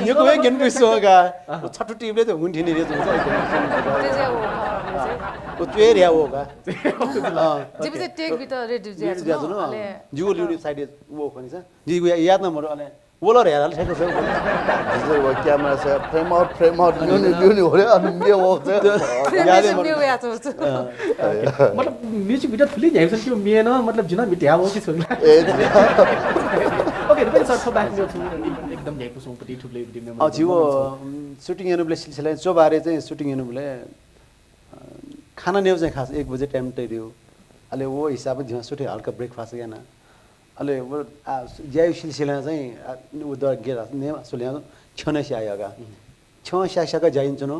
न्यगु हे ज्ञान पिसम का। छटु टिपले त हुन थिनि रे जुन चाहिँ। व च्वे र्या व का। जिबे चाहिँ take बित रेडी ज्या जुन। अले जिगु लिउनि side व खनि छ। जिगु याद न मरु अले वल रे यार, ठ्याक्क छ। जिसे वो camera से frame out, frame out, new, new, new, new हो रे, अनि मे वो। याद मे वया छ। मतलब music video थुलि न्ह्याइपुसे च्वं मे नं, मतलब जिना मिथ्या हो कि छोला। ए, OK, रुपेन सर, थ्व बाहेक मेगु छुं एकदम न्ह्याइपुसे च्वंपति थुबले video में। अ, जिगु shooting यनुबले सिलसिला च्वबारे चाहिँ shooting यनुबले खाना नेउ चाहिँ खास एक बजे time तयादिउ। अले वो हिसाबं जिमा सुथे हल्का breakfast याना। अले वो आ ज्यायु सिलसिला चाहिँ आ, उ द गेला नेमा सुल्या छ्यने स्याया का। छ्यं स्या स्याका ज्याइन च्वनु।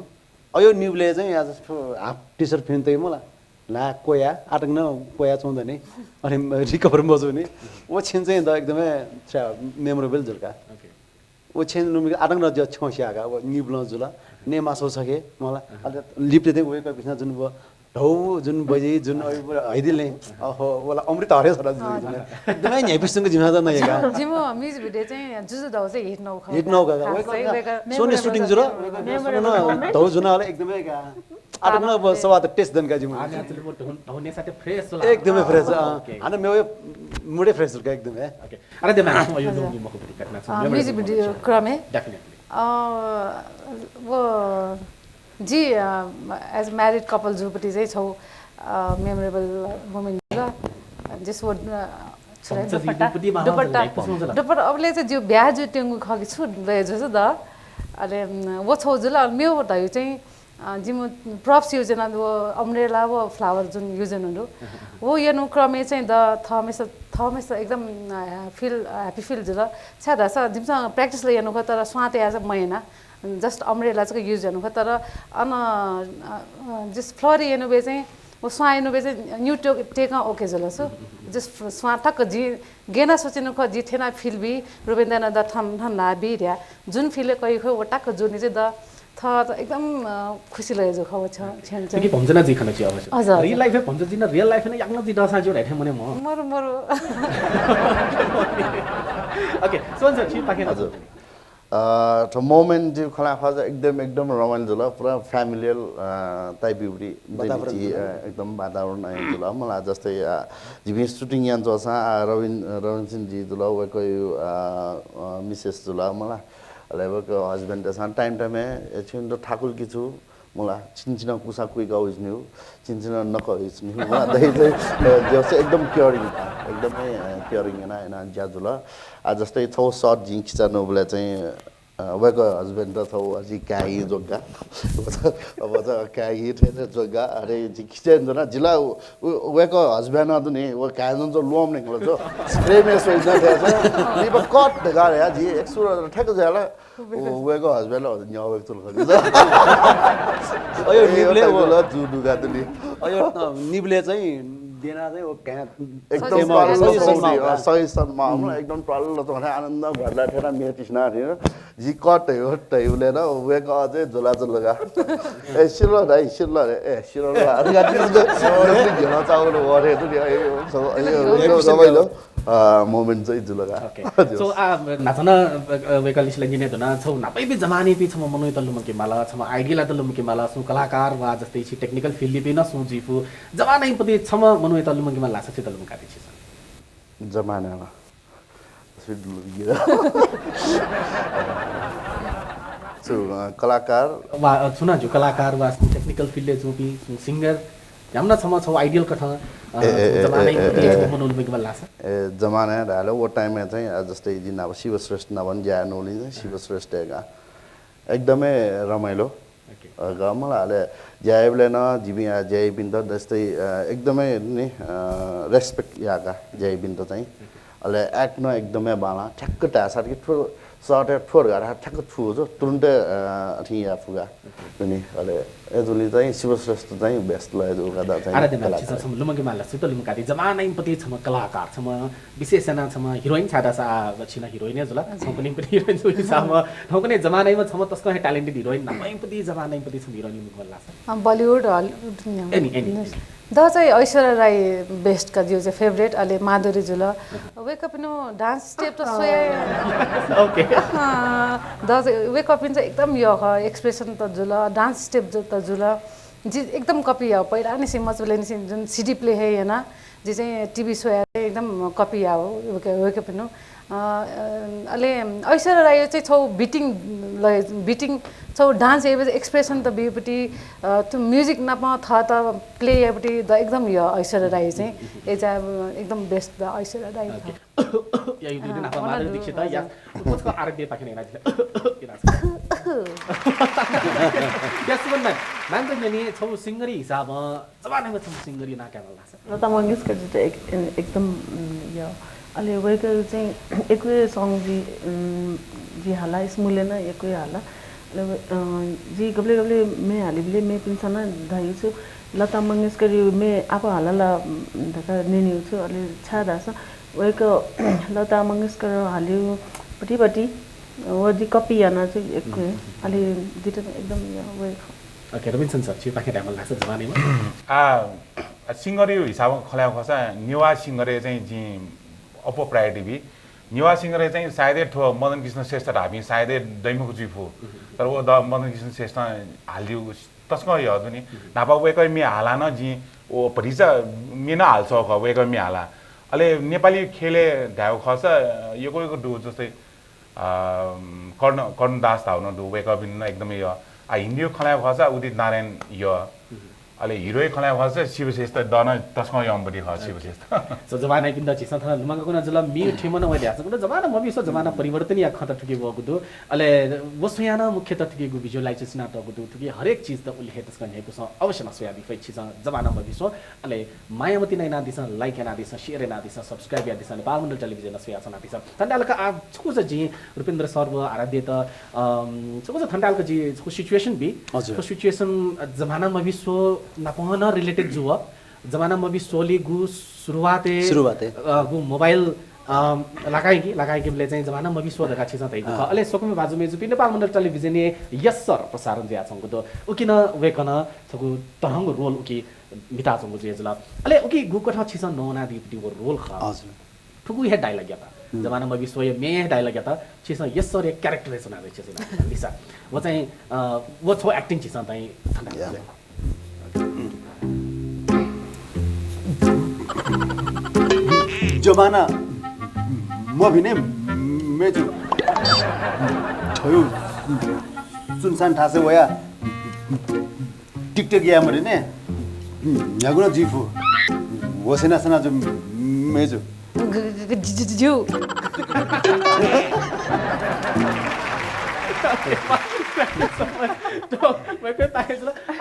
अयो निबले चाहिँ आज half T-shirt फिन तइ मला। ला कोया आटक न कोया चौंदनी। अनि recover मजूनी। वो छिन चाहिँ द एकदमै memorable जुल का। OK। वो छेन नुमिक आटक न ज्या छ्यं स्याका वो निबलं जुल। ने मासौ छखे मला। अले लिपते दे वेक पिसना जुन वो धौ जुन बजी जुन हैदिले। अहो वला अमृत हरे सदा जुन। एकदमै न्ह्याइपुसे च्वंक जिमा त नये का। जिमु music video चाहिँ जुजु धौ चाहिँ hit नौ खा। Hit नौ खा। सोने shooting जुल। धौ जुन अले एकदमै का। आटक न सवा त test दन का जिमु। धौ नेसा त fresh ला। एकदमै fresh। OK। हाना मेव मुडे fresh का एकदमै। OK। अरे देमा आसु अयो नु मखु पति कतना छ। Music video क्रमे। Definitely। अ वो जि as married couple जुपति चाहिँ छौ memorable moment ल। जस वो छुले दुपट्टा दुपट्टा अबले चाहिँ जिउ ब्याह जु तेंगु खकि छु ले जुस द। अले वो छौ जुल मेव धयु चाहिँ जिमु props use याना वो umbrella वो flower जुन use यानु दु। वो यनु क्रमे चाहिँ द थमेस थमेस एकदम feel happy feel जुल। छ्या धासा जिमसँग practice ल यनु ख तर स्वाते याज मयना। Just umbrella चाहिँ use यानु ख तर अन जस flower यनु बे चाहिँ वो स्वां यनु बे चाहिँ न्यू टेक OK जुल सु। Just स्वां तक जि गेना सोचिनु ख जि थेना feel बी रुबेन द थन थन ना बी र्या जुन feel कइ ख वो तक जुन चाहिँ द थ एकदम खुशी लगे जो खव छ छेन चाहिँ। कि भम्जना जी खन छि अवश्य। हजुर। Real life भम्जा जी न real life न याक्न जी दसा जो राइथे मने म। मरु मरु। OK, सोन सर छि पाखे। हजुर। अ थ्व moment जी खला खज एकदम एकदम रमाइलो जुल। पुरा familial type युबरी एकदम वातावरण जुल। मला जस्तै जिमी shooting यान जसा रविन रविन सिंह जी जुल वकयु Mrs जुल मला। अले वक husband दसां time time ए छिन ठाकुल किछु मुला छिन छिन कुसा कुइका उइजनिउ छिन छिन नक उइजनिउ मुला दही चाहिँ जस एकदम caring एकदमै caring याना याना ज्या जुल। आ जस्तै छौ shot जिं खिचा नबले चाहिँ वक husband त छौ अझि काई जोग्गा। अब त काई ठेन जोग्गा अरे जि खिचा जना जिला वक husband अ दुने व कायन जो लोम ने खलो जो spray में सोइजन थे नि ब cut दगा रे जि एक सुर ठेक जाला। वय्‌कः husband ला न्ह्यः वय्‌कः तुल खनी। अयो निबले व ला जु दुगा तुली। अयो निबले चाहिँ देना चाहिँ व घ्या एकदम सही सनमा एकदम टल्ल त आनन्द भर्ला ठेरा मेटिसना थिएन। जि कट हो तैबले न वय्‌कः अझै जुला जुलगा। ए सिल्ला दाइ सिल्ला रे ए सिल्ला रे। अरे गाडी जुला चावल वरे तुली अयो अयो रमाइलो moment चाहिँ जुल का। OK। So आ न्हाचन वय्‌कःलिसे ला न्यने धुन छौ न्हापैपि जमानीपि छम्ह मनूयात लुमंके माल, छम्ह idol त लुमंके माल, सुं कलाकार वा जस्तै छि technical field पि न सुं जुइफु जमानाइपति छम्ह मनूयात लुमंके माल धाःसा छित लुमंकादी छिसं? जमाना ला। छु, अ, कलाकार वा, अ, छुं नं ज्यू कलाकार वा technical field-य् जूपिं छुं singer न्ह्याम्ह नं छम्ह छगू ideal कथं, अ, ए, ए, ए, जमानाइ ए, ए, ए। मनूत मेगु बल्लासा। ए, जमाना धायेबलय् व time-य् चाहिँ, अ, जस्तै जि नाप शिव श्रेष्ठ नाप ज्या यानागुलिं चाहिँ शिव श्रेष्ठ का। एकदमै रमाइलो। OK। अ, ग-, मला अले ज्या याइबलय् नं जिपिं, अ, ज्या याइपिन्त जस्तै, अ, एकदमै नि, अ, respect याका ज्या याइपिन्त चाहिँ। OK। अले act नं एकदमै बांला, ठ्याक्क धाःसा कि थ्व shot-य् थ्व धाःसा ठ्याक्क छु हो जो, तुरुन्तै, अ, अथि याये फु का। OK। दुनि, अले अय्‌जूगुलिं चाहिँ शिव श्रेष्ठ चाहिँ best ल अय्‌जूगु का दा चाहिँ आराध्य म्याम, कलाकार। छिसं छम्ह लुमंके माला, सुत लुमंकादी, जमानाइम्ह पति छम्ह कलाकार, छम्ह विशेष यानाः छम्ह heroine छाय्‌धाःसा आ, छि नं heroine हे जुल, हजुर। थौंकन्हय्‌म्ह पति heroine जूगु हिसाबमा, थौंकन्हय्‌म्ह जमानाइम्ह छम्ह तसकं हे talented heroine, न्हापांम्ह पति जमानाइम्ह पति छम्ह heroine लुमंके माला। अ, Bollywood, Hollywood न्ह्यागु। Any, any, any। द चाहिँ ऐश्वर्या राय best का, जिगु चाहिँ favourite, अले माधुरी जुल। अहँ। वय्‌कःपिनिगु dance step त स्वया OK। अ, द चाहिँ वय्‌कःपिनि चाहिँ एकदम यःगु खः, expression त जुल, dance step जु-, त जुल। जि एकदम copy याः, पहिलानिसें मचाबलय्‌निसें जुन CD play हे याना, जि चाहिँ TV स्वया चाहिँ एकदम copy याः वय्‌कः, वय्‌कःपिनिगु। अ, अ, अले ऐश्वर्या राय चाहिँ छगू beating लय, beating छगू dance याइबलय् expression त बीपट्टि, अ, थ्व music नाप थःत play याइबलय् द एकदम यः ऐश्वर्या राय चाहिँ। अय्‌जा एकदम best द ऐश्वर्या राय। OK। या, यो अँ, न्हापा माधुरी दीक्षित, या, हजुर। आराध्य पाखें यानादिल। या, सुमन म्याम, म्याम त न्यनी छगू singer हिसाबं जमानाइम्ह छम्ह singer यानाः कायेमाल धाःसा। लता मंगेशकर जु त एक-, एकदम, उम्, यः। अले वय्‌कःया चाहिँ यक्व song जि, उम्, जि हाला, स्मूलय् नं यक्व हाला। अले, अ, जि गबलें गबलें म्ये हालीबलय् मेपिन्सं नं धयागु छु, लता मंगेशकरया म्ये आपाः हाला ला, उम्, धकाः न्यनागु छु। अले छाय्‌धाःसा वय्‌कः लता मंगेशकर हालीगु पट्टि पट्टि व जि copy याना छु यक्व। अले जितः एकदम यः वय्‌कः। OK, रबिन सर, छिपाखें धायेमाल धाःसा जमानाइम्ह। आ, आ, singer-या हिसाबं खँ ल्हायेगु खःसा नेवाः singer-य् चाहिँ जिं अप्वः priority बी। नेवाः singer-य् चाहिँ सायदै थ्व मदन कृष्ण श्रेष्ठ धाःपिं सायदै दइमखु जुइफु। तर व द मदन कृष्ण श्रेष्ठं हालीगु तसकं यः दु नि। न्हापा वय्‌कःया म्ये हाला नं जिं व भतिचा म्ये नं हालाच्वंगु खः, वय्‌कःया म्ये हाला। अले नेपाली ख्यलय् धायेगु खःसा यक्व यक्व दु, जस्तै अ, कर्ण, कर्णदास धाःगु नं दु, वय्‌कःपिनि नं एकदमै यः। आ, हिन्दीया खँ ल्हायेगु खःसा उदित नारायण यः। अले हिरोया खँ ल्हायेगु खःसा शिव श्रेष्ठ द नं तसकं यःम्ह पति खः, शिव श्रेष्ठ। OK। So, जमानाइपिन्त झीसं थन लुमंकागु नं जुल, म्ये थ्यंम्ह नं वये धयाच्वंगु दु। जमाना मबिस्व, जमाना परिवर्तनया खँ त थुकी वःगु दु। अले व स्वयां नं मुख्यतः थुकिगु visualization यानातःगु दु, थुकी हरेक चिज त उलि हे तसकं न्ह्याइपुसे अवश्य नं स्वयादी फइ। छिसं जमाना मबिस्व, अले माया मतिना यानादिसँ, like यानादिसँ, share यानादिसँ, subscribe यानादिसँ, नेपाल मण्डल टेलिभिजन स्वयाच्वनादिसँ। थन धाःसा आ छकूचा जिं रुपेन्द्र सर व आराध्ययात, अम, छकूचा थन धाःसा जि छकू situation बी। हजुर। छकू situation, अ, जमाना मबिस्व नाप नं related जुल। जमाना मबिस्वलिगु सुरुवातय्, सुरुवातय्। अ, गु मोबाइल, अम, लाकाइगु, लाकाइगु बेलय् चाहिँ जमाना मबिस्व धकाः छिसं धयागु खः। अँ। अले स्वकुमि भाजु मय्‌जुपिं, नेपाल मण्डल टेलिभिजनय् यस्सर प्रसारण जुयाच्वंगु दु। उकी नं वय्‌कलं छकू तःधंगु role उकी म्हिताच्वंगु जुया जुल। अले उकी गुकथं छिसं नवानादीगु व role खः। हजुर। थुगु हे dialogue यात। हम्म। जमाना मबिस्वया म्ये हे dialogue यात। छिसं यस्सरया character हे च्वनादीगु छिसं लिसा। व चाहिँ, अ, व छगू acting छिसं चाहिँ थन या। जमाना मभिने मय्‌जु। छयु सुनसान थासय् वया टिकटक याये मते ने। न्ह्यागु नं जुइफु। होश याना सना जु मय्‌जु। ग-, ग-, ग-, ज्यू, ज्यू, ज्यू।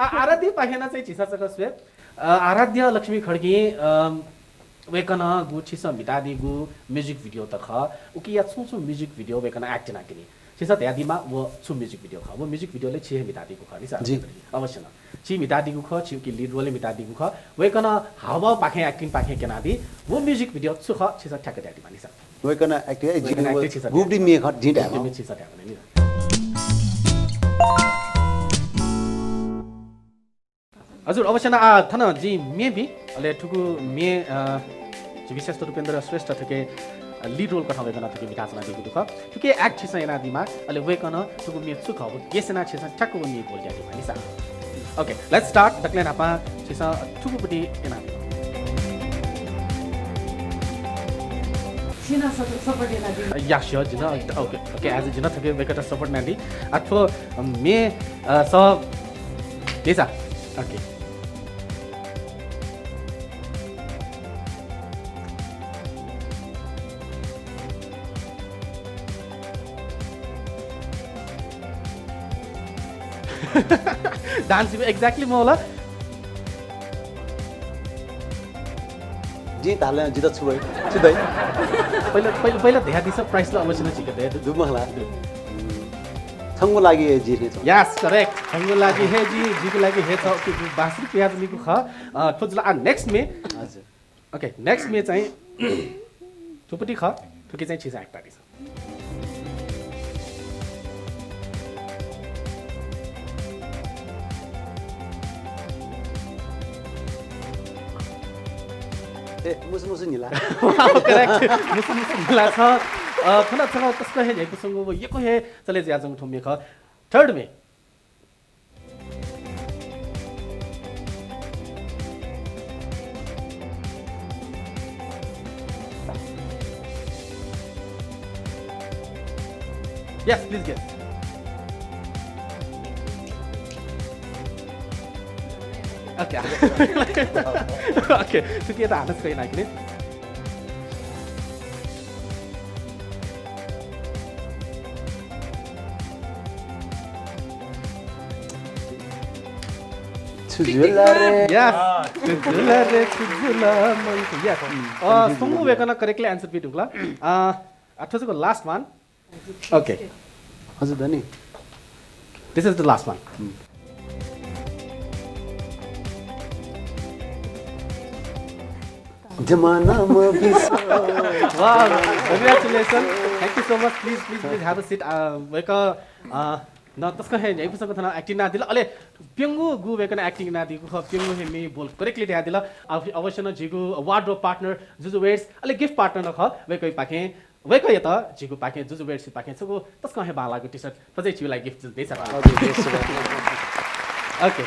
आ, आराध्यापाखें नं चाहिँ झीसं छकः स्वये। अ, आराध्या लक्ष्मी खड्गी, अ, वय्‌कलं गु छिसं म्हितादीगु music video त खः, उकिया छुं छुं music video वय्‌कलं act यानादीनि। छिसं धयादीमाः व छु music video खः? व music video-लय् छि हे म्हितादीगु खः नि सर? जी। अवश्य नं। छि म्हितादीगु खः, छि उकी lead role-य् म्हितादीगु खः। वय्‌कलं हावभावपाखें, acting-पाखें क्यनादी। व music video छु खः? छिसं ठ्याक्क धयादीमाः नि सर। वय्‌कलं acting, ए, वय्‌कलं acting छिसं गुप्ति धयादीमाः। म्ये खः, जिं धयादीमाः। गुप्ति म्ये छिसं धयादीमाः नि। हजुर, अवश्य नं, आ, थन जिं म्ये बी, अले थुगु म्ये, अ, झी विशेष रुपेन्द्र श्रेष्ठ थुकी, अ, lead role कथं वय्‌कलं थुकी म्हिताच्वनादीगु दु खः। थुकी act छिसं यानादीमाः, अले वय्‌कलं थुगु म्ये छु खः, व guess यानाः छिसं ठ्याक्क व म्ये बोल्कादीमाः नि सर। OK, let's start। दकलय् न्हापां छिसं थुगु पति यानादीमाः। जिं support यानादी। या, sure, जिं, OK, OK, as a, जिं थुकी वय्‌कःयात support यानादी। अथवा मे, अ, स, देसा, OK। Dance exactly मला। जिं धाल जितः छु वइ, छु दइ? पहिला, पहिला, पहिला धयादिसँ, prize ला अवश्य नै झीके दइ। दु मला। छंगु लागि हे जि हे छ। Yes, correct। छंगु लागि हे जि, जिगु लागि हे छ। OK, बाँसुरी पियाजु निकु ख। अ, थ्व जुल। आ, next मे। हजुर। OK, next मे चाहिँ थुपति ख, थुकी चाहिँ छिसं act यानादिसँ। ए, मुसु मुसु निला। Wow, correct। मुसु मुसु निला छ। अ, थन छगः तसकं हे न्ह्याइपुसेंगु व यक्व हे चले जुयाच्वंगु थ्व मे ख। Third मे। Yes, please guess. OK। OK, थुकियात हानं छकः यानादिसँ। छु जुल रे? Yes, छु जुल रे, छु जुल, मन, yes। अ, सुंगु वय्‌कलं correctly answer पिदुगु ला। अ, अथवा छकः last one। OK। हजुर, धनी। This is the last one। जमानामा बिस। Wow, congratulations। Thank you so much। Please, please, please have a seat। अ, वय्‌कः, अ, नं तसकं हे न्ह्याइपुसेंगु थन acting यानादिल। अले प्यंगू गु वय्‌कलं acting यानादीगु खः, प्यंगू हे मे बोल correctly धयादिल। अव-, अवश्य नं झीगु wardrobe partner जुजु वेयर्स, अले gift partner नं खः वय्‌कःयापाखें। वय्‌कःयात झीगु पाखें, जुजु वेयर्सया पाखें छगू तसकं हे बांलाःगु T-shirt थ्व चाहिँ झीगु लागि gift जुल देछानादिसँ। OK।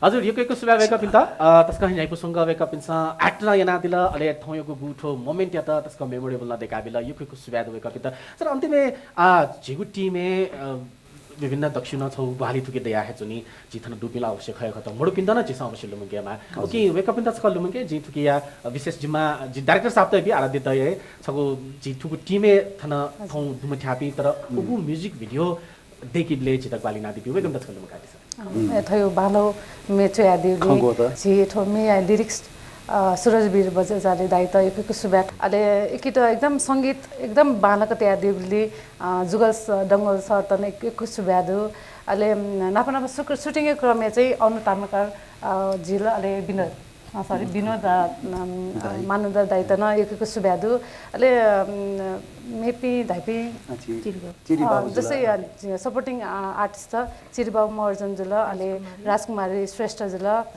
हजुर, यक्व यक्व सुभाय् वय्‌कःपिन्त। अ, तसकं हे न्ह्याइपुसेंगु वय्‌कःपिन्सं act नं यानादिल, अले थौंयागु गु थ्व moment-यात तसकं memorable नं दय्‌काबिल। यक्व यक्व सुभाय् दु वय्‌कःपिन्त। सर, अन्तिमय्, अ, झीगु team-य्, अ, विभिन्न दक्वसिनं छगू ग्वाहालि थुकी दया हे च्वनी। झी थन दुपिं ला अवश्य खः हे खः, मदुपिन्त नं झीसं अवश्य लुमंकेमाः। हजुर। OK, वय्‌कःपिन्त छकः लुमंके, जिं थुकिया, अ, विशेष जिम्मा, जि director साहबत बी आराध्य दया हे छगू झी थुगु team-य् थन हजुर। थौं दुम्ह थ्याःपिं, तर उगु music video दय्‌केबलय् झीत ग्वाहालि यानादीपिं वय्‌कःपिन्त छकः लुमंकादिसँ। अँ, थ्व बांलाःगु मे च्वयादीगु खंगु त। झी थ्व मेया lyrics, अ, सुरज वीर बज्राचार्य दाइयात यक्व यक्व सुभाय्। अले इकित एकदम संगीत एकदम बांलाक तयादीगुलिं, अ, जुगल स-, डंगोल सरयात नं यक्व यक्व सुभाय् दु। अले, उम्, नाप नाप सुक-, shooting-या क्रमय् चाहिँ अनु ताम्राकार, अ, जुल, अले विनोद, अ, sorry, विनोद, अ, उम्, अ, दाइ। मानन्धर दाइयात नं यक्व यक्व सुभाय् दु। अले, उम्, मेपिं धाइपिं अ, चिरिबाबु। चिरिबाबु अ, जुल। जस्तै, अ, supporting, अ, artist त चिरिबाबु महर्जन जुल, अले राजकुमारी। राजकुमारी श्रेष्ठ जुल। हजुर,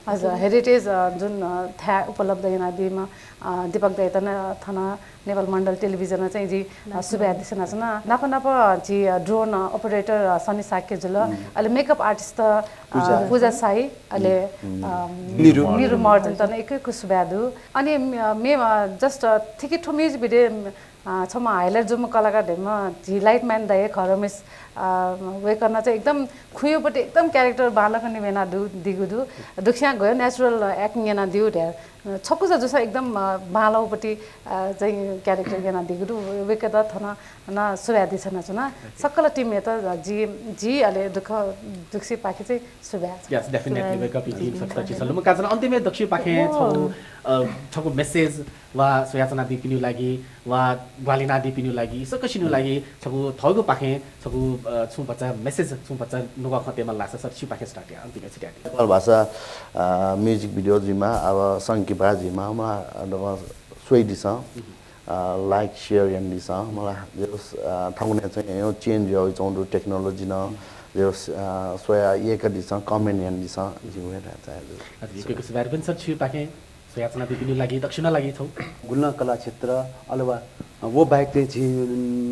हजुर। Heritage, अ, जुन, अ, थाय् उपलब्ध यानादीम्ह, अ, दीपक दाइयात नं थन नेपाल मण्डल टेलिभिजनं चाहिँ जिं, अ, सुभाय् देछानाच्वना। नाप नाप झी, अ, drone, अ, operator, अ, सनी शाक्य जुल। अले makeup artist, अ, पूजा। पूजा शाही, अले, अ, निरु। निरु महर्जनयात नं यक्व यक्व सुभाय् दु। अनि, अ, मे, अ, just, अ, थुकी थ्व music video, अ, छम्ह highlight जूम्ह कलाकार धइम्ह झी light man दाइ हे खः, रमेश, अ, वय्‌कलं चाहिँ एकदम खुइँयापट्टि एकदम character बांलाक निभाय् यानादु, दीगु दु। दक्वसियां गयो natural acting यानादीगु धया। अ, छकूचा जूसां एकदम, अ, बांलाःपट्टि, अ, चाहिँ character यानादीगु दु। वय्‌कःयात थन नं सुभाय् देछानाच्वना। सकल team-यात जि, जि अले दक्व, दक्वसिपाखें चाहिँ सुभाय्। Yes, definitely। सुभाय्। वय्‌कःपिं team सकसित झीसं लुमंकाच्वना। अन्तिमय् दक्वसिपाखें छगू, अ, छगू message वा स्वयाच्वनादीपिनिगु लागि वा ग्वाहालि यानादीपिनिगु लागि, सकसिनिगु लागि छगू थःगु पाखें छगू, अ, छुं भचा message, छुं भचा नुगः खँ तयेमाल धाःसा सर छिपाखें start या, अन्तिमय् छुट्यादी। नेपाल भाषा, अ, music video जुइमा, अब संकिपा जुइमा, मला, अ, स्वयादिसँ। अ, like, share यानादिसँ, मला, जे होस्, अ, थौंकन्हय् चाहिँ change जुयाच्वंगु दु, technology नं, जे होस्, अ, स्वयाः यय्‌कादिसँ, comment यानादिसँ, जिगु हे धाये चाहे। हजुर, यक्व यक्व सुभाय्। रबिन सर, छिपाखें स्वयाच्वनादीपिनिगु लागि, दक्वसिनिगु लागि छगू। गुलि नं कला क्षेत्र, अथवा व बाहेक चाहिँ झी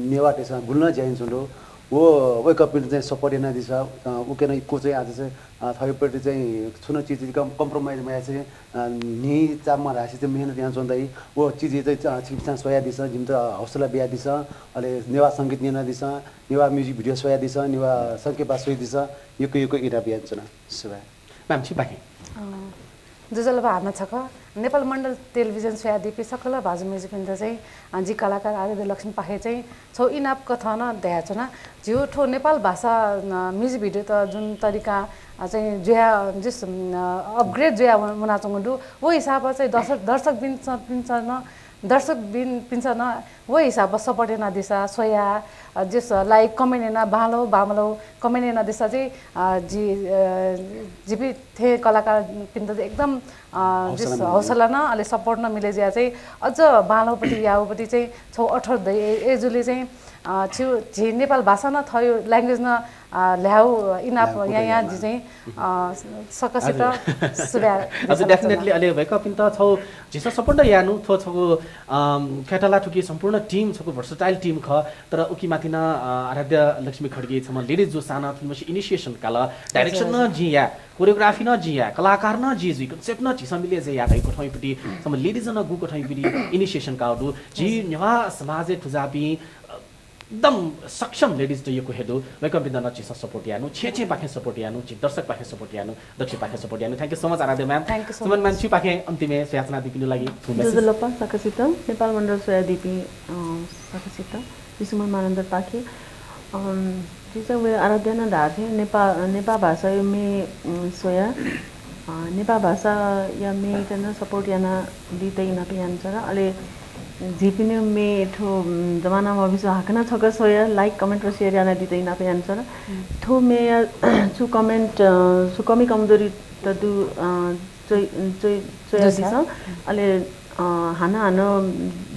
नेवाःतय्‌सं गुलि नं ज्या यानाच्वंगु दु, व वय्कःपिन्त चाहिँ support यानादिसँ। अ, उकिं नं इक्व चाहिँ आज चाहिँ, अ, थःपिन्त चाहिँ छुं नं चिज कम-, compromise मयासें, अ, न्हि चाम्ह धाःसे चाहिँ मेहनत यानाच्वंगु दइ। व चिज चाहिँ, अ, छिकपिन्सं स्वयादिसँ, जिमित हौसला बियादिसँ, अले नेवाः संगीत न्यनादिसँ, नेवाः music video स्वयादिसँ, नेवाः संकिपा स्वयादिसँ, यक्व यक्व इनाप यानाच्वना। सुभाय्। म्याम, छिपाखें। अ, ज्वजलपा हानं छकः नेपाल मण्डल टेलिभिजन स्वयादीपिं सकल भाजु मय्जुपिन्त चाहिँ, अ, जि कलाकार आराध्य लक्ष्मीपाखें चाहिँ छगू इनाप कथं नं धयाच्वना। झीगु थ्व नेपाल भाषा, अ, music video त जुन तरिका, अ, चाहिँ जुया, जस, अ, upgrade जुया व-, वनाच्वंगु दु, व हिसाबं चाहिँ दर्शक, दर्शकपिन्सं, पिन्सं नं, दर्शकपिन्सं नं व हिसाबं support यानादिसँ, स्वया, अ, जस like, comment याना बांलाउ, बांमलाउ, comment यानादिसँ चाहिँ, अ, जि, अ, जिपिं थें कलाकारपिन्त एकदम, अ, हौसला जस मिले। हौसला नं, अले support नं मिले जुया चाहिँ अझ बांलाउपट्टि याउपट्टि चाहिँ छगू अठर दइ। ए-, अय्जूगुलिं चाहिँ, अ, छु, झी नेपाल भाषा नं थःगु language नं, अ, ल्हायेगु इनाप ल्हायेगु यां, यां याना। जि चाहिँ, अ, सकसित हजुर। सुभाय् हजुर, देछाना definitely। अले वय्कःपिन्त छगू झीसं support यायेनु, थ्व छगू, अम, खय्‌त ला थुकी सम्पूर्ण team छगू versatile team खः, तर उकी माथि नं, अ, आराध्य लक्ष्मी खड्गी छम्ह ladies जूसां नं थुलिमछि initiation काल, direction नं जिं याये, choreography नं जिं याये, कलाकार नं जि जुइ, concept नं झीसं मिले जुया याये धइगु कथंयापट्टि छम्ह ladies नं गु कथंयापट्टि initiation काःगु दु। झी नेवाः समाजय् थुजाःपिं, अ, एकदम सक्षम ladies त यक्व हे दु। वय्कःपिन्त नं झीसं support यायेनु, छेँय् छेँय् पाखें support यायेनु, झी दर्शक पाखें support यायेनु, दर्शक पाखें support यायेनु। Thank you so much, आराध्य ma'am। Thank you so much। सुमन ma'am, छिपाखें अन्तिमय् स्वयाच्वनादीपिनिगु लागि थ्व message। ज्वजलपा सकसित, नेपाल मण्डल स्वयादीपिं, अ, सकसित, जि सुमन मानन्धरपाखें, अम, जि चाहिँ वय् आराध्यां नं धाःथें नेपा-, नेपाल भाषाया म्ये, अम, स्वया, अ, नेपाल भाषाया म्येत नं support यानादीत इनाप यानाच्वना। अले झीपिनिगु म्ये थ्व, उम्, जमाना मबिस्युं हाकनं छकः स्वया, like, comment व share यानादीत इनाप यानाच्वना। उम्। थ्व म्येया छु comment, अ, छु कमी कमजोरी त दु, अ, च्वइ-, च्वइ-, च्वयादिसँ। दुसा। अले, अ, हानं हानं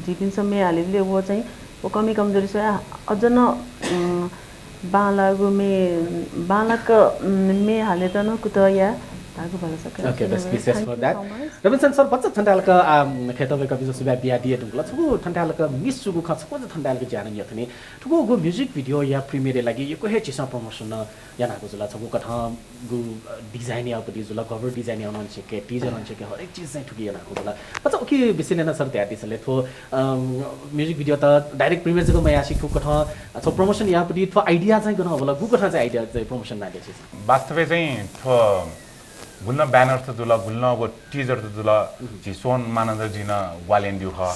झीपिन्सं म्ये हालेबलय् व चाहिँ व कमी कमजोरी स्वया अझ नं, अ, बांलाःगु म्ये, बांलाक, उम्, म्ये हालेत नं कुतः या धाःगु भलसा कया। OK, best wishes for that। Thank you so much। Ravishankar sir, भचा थन्थाय् लाक, आ, खय्‌त वय्कःपिन्सं सुभाय् बियादी धुंकल। छगू थन्थाय् लाक miss जूगु खँ छकः जक थन्थाय् लाक ज्या यानाः न्यंकने। थुगु गु music video या premiere लागि यक्व हे झीसं promotion यानागु जुल। छगू कथं गु, अ, design याःपट्टि जुल, cover design याःगु नं छकः, teaser नं छकः, हरेक चिज चाहिँ थुकी यानागु जुल। भचा उकी विषयलय् नं सर धयादिसँ ले, थ्व, अ, music video त direct premiere जक मयासें थुकथं, अ, थ्व promotion याःपट्टि थ्व idea चाहिँ गन वल, गुकथं चाहिँ idea चाहिँ promotion यानादिसँ? वास्तवय् चाहिँ थ्व गुलि नं banner त जुल, गुलि नं व teaser त जुल, उहुँ। झी सोहन मानन्धरजुं नं ग्वाहालि यानादीगु खः।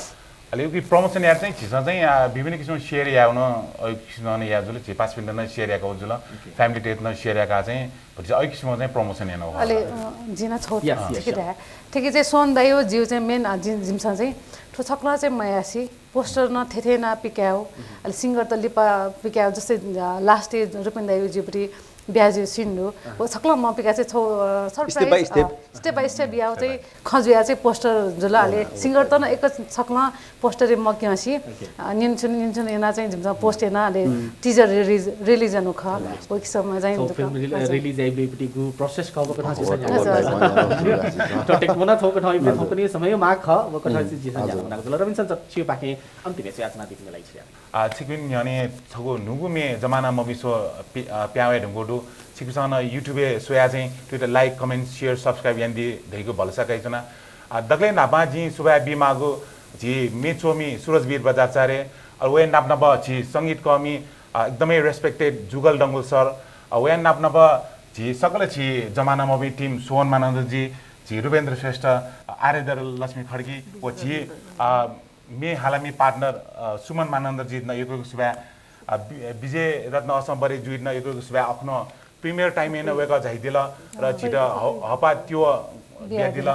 अले उकी promotion यायेत चाहिँ झीसं चाहिँ, आ, विभिन्न किसिमं share यायेगु नं, अ, किसिमं नं याये जुल, झी पासापिन्त नं share याकागु जुल, OK। Family tent नं share याकाः चाहिँ भतिचा अ किसिमं चाहिँ promotion यानागु खः। अले, अ, जिं नं छगू Yes, yes, ठिकै sure। धाये। ठिकै चाहिँ सोहन दाइ व जिगु चाहिँ main, अ, जि-, जिमिसं चाहिँ थ्व छकलं चाहिँ मयासें poster नं थथे यानाः पिकायेगु, उहुँ। अले singer त लिपा पिकायेगु, जस्तै, अ, last year रुपेन दाइ व जिगु पट्टि ब्याहा जुइगु scene दु। अँ। व छकलं मपिकासें छगू, अ, surprise, step by step, a, step by step याःगु चाहिँ खँ जुयाः चाहिँ poster जुल। अले अँ, singer त नं एक छकलं poster-य् मक्यंसें, OK। अ, निन्हु छुन्हु, निन्हु छुन्हु यानाः चाहिँ जिमिसं post याना, अले उम्। Teaser release, release यानागु खः। Nice। व किसिमं चाहिँ छगू film rele-, हजुर। Release याइबलय् इपिनिगु process खः, व कथं हजुर। Decision यानागु हजुर। खः। हजुर। Take वन, छगू कथं इपिनि हजुर। थौंकन्हय् समय माःगु खः, व कथं उम्। Decision यानागु हजुर। खः। रविशंकर सर, छिपाखें अन्तिम स्वयाच्वनादीपिनि लागि छु याये? आ, छिकपिनि न्ह्यःने छगू न्हूगु म्ये जमाना मबिस्युं पि-, आ, पिहां वये धुंकूगु दु। छिकपिन्सं नं YouTube-य् स्वयाः चाहिँ थुइत like, comment, share, subscribe यानादी धइगु भलसा कयाच्वना। आ, दकलय् न्हापां जिं सुभाय् बीमाःगु झी म्ये च्वमि सुरजवीर बज्राचार्य, अले वया नाप नाप झी संगीतकःमि, आ, एकदमै respected जुगल डंगोल सर, आ, वया नाप नाप झी सकल झी जमाना मबिं team, सोहन मानन्धरजी, झी रुपेन्द्र श्रेष्ठ, आ, आराध्य लक्ष्मी खड्गी व झी, आ, म्ये हालामि partner, अ, सुमन मानन्धरजीत नं यक्व यक्व सुभाय्, अ, बि-, विजय रत्न असं बरे जुइत नं यक्व यक्व सुभाय्। अखनं premiere time-य् नं वय्कः झायादिल, र झीत ह-, हःपाः त्यः बियादिल।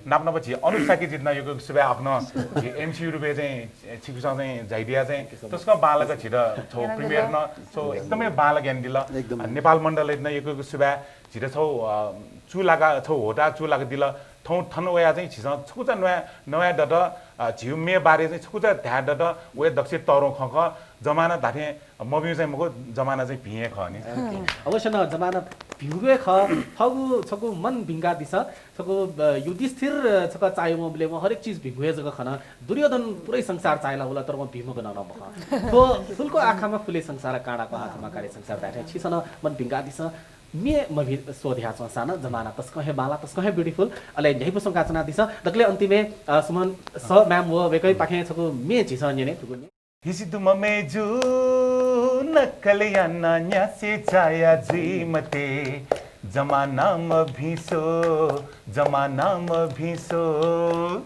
नाप नाप झी अनुप शाक्यजीत नं यक्व यक्व सुभाय्, अखनं झी MC रूपय् चाहिँ छिकपिन्सं चाहिँ झायादिया चाहिँ तसकं बांलाक झीत छगू premiere नं छगू एकदमै बांलाक यानादिल। एकदम। अ, नेपाल मण्डलयात नं यक्व यक्व सुभाय्, झीत छगू, अ, चूलाका, छगू ह्वःताः चूलाकादिल। थौं थन वयाः चाहिँ झीसं छकूचा नवाये, नवाये दत, अ, झीगु म्ये बारे चाहिँ छकूचा धाये दत, व हे दक्वसित तःधंगु खँ खः। जमाना धाथें मभिं चाहिँ मखु, जमाना चाहिँ भिं हे खः नि। OK। अवश्य नं जमाना भिंगु हे खः। थःगु छकू मन भिंकादिसँ, छकू, अ, युधिष्ठिर छकः चाःह्यू वंबलय् वं हरेक चिज भिंगु हे जक खन। दुर्योधन पुरै संसार चाःहिला वल, तर वं भिंम्ह गनं नं मखं। थ्व फुलको आँखामा फुले संसार, काँडाको आँखामा काले संसार धाथें छिसं नं मन भिंकादिसँ। म्ये मभिं स्वः धयाच्वंसां नं जमाना तसकं हे बांला, तसकं हे beautiful। अले न्ह्याइपुसे च्वनादिसँ। दकले अन्तिमय्, अ, सुमन सर, म्याम व वय्कःपाखें छकू म्ये झीसं न्यने, थुगु म्ये। हिसि दुम्ह मय्जु, नक्कल यानाः न्यासि झाया जुइ मते। जमाना मभिं स्वः, जमाना मभिं स्वः।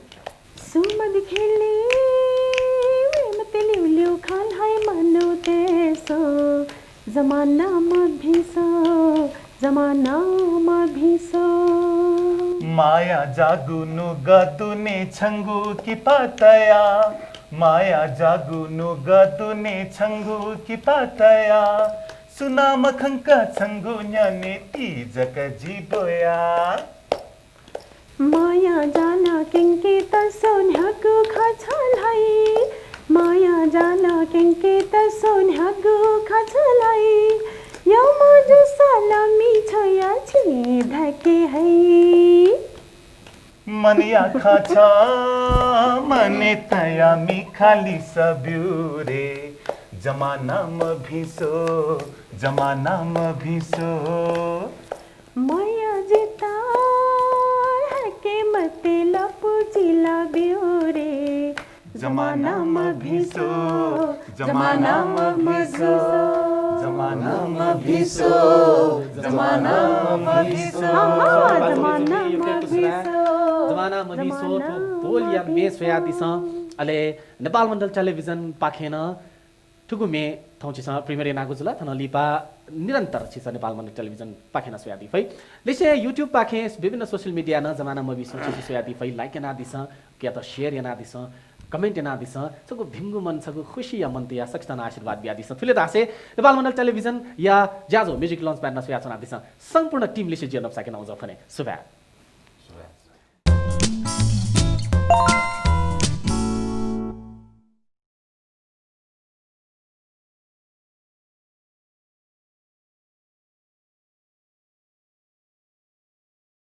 सुमधि खेलि वये मते, ल्यूल्यू खँ ल्हाइ मनूतय् स्वः। जमाना मभिं स्वः, जमाना मभिं स्वः। माया जाःगु नुगः दुने छंगु किपा तयाः, माया जाःगु नुगः दुने छंगु किपा तयाः, सुनां मखंक छंगु न्ह्यःने ति जक जि ब्वया। माया जाल क्यंकेत स्वः न्ह्यागु खँ छ ल्हाइ, माया जाल क्यंकेत स्वः न्ह्यागु खँ छ ल्हाइ। यःम्ह जूसा ला मिछ्वया छि धाके हइ। मनया खँ छ मने तयाः मिखा लिसः ब्यु रे। जमाना मभिं स्वः, जमाना मभिं स्वः। माया जितः हाके मते, लँपु जिला ब्यु रे। जमाना मभिं स्वः, जमाना मभिं स्वः, जमाना मभिं स्वः, जमाना मभिं स्वः। आहा, जमाना मभिं स्वः। जमाना मभिं स्वः, थ्व बोलया म्ये स्वयादिसँ। अले नेपाल मण्डल टेलिभिजनपाखें नं थुगु म्ये थौं छिसं premiere यानागु जुल, थन लिपा निरन्तर छिसं नेपाल मण्डल टेलिभिजनपाखें नं स्वयादी फइ। लिसें YouTube पाखें विभिन्न social media नं जमाना मभिं स्वः छिसं स्वयादी फइ, like यानादिसँ, उकियात share यानादिसँ, comment यानादिसँ। छगू भिंगु मन, छगू खुसिया मन तयाः सकसितं नं आशीर्वाद बियादिसँ। थुलि धासें नेपाल मण्डल टेलिभिजनया ज्याझ्वः Music Launch Pad नं स्वयाच्वनादिसँ। सम्पूर्ण team लिसे जिं अनब शाक्यं नं उजं फ्वने। सुभाय्।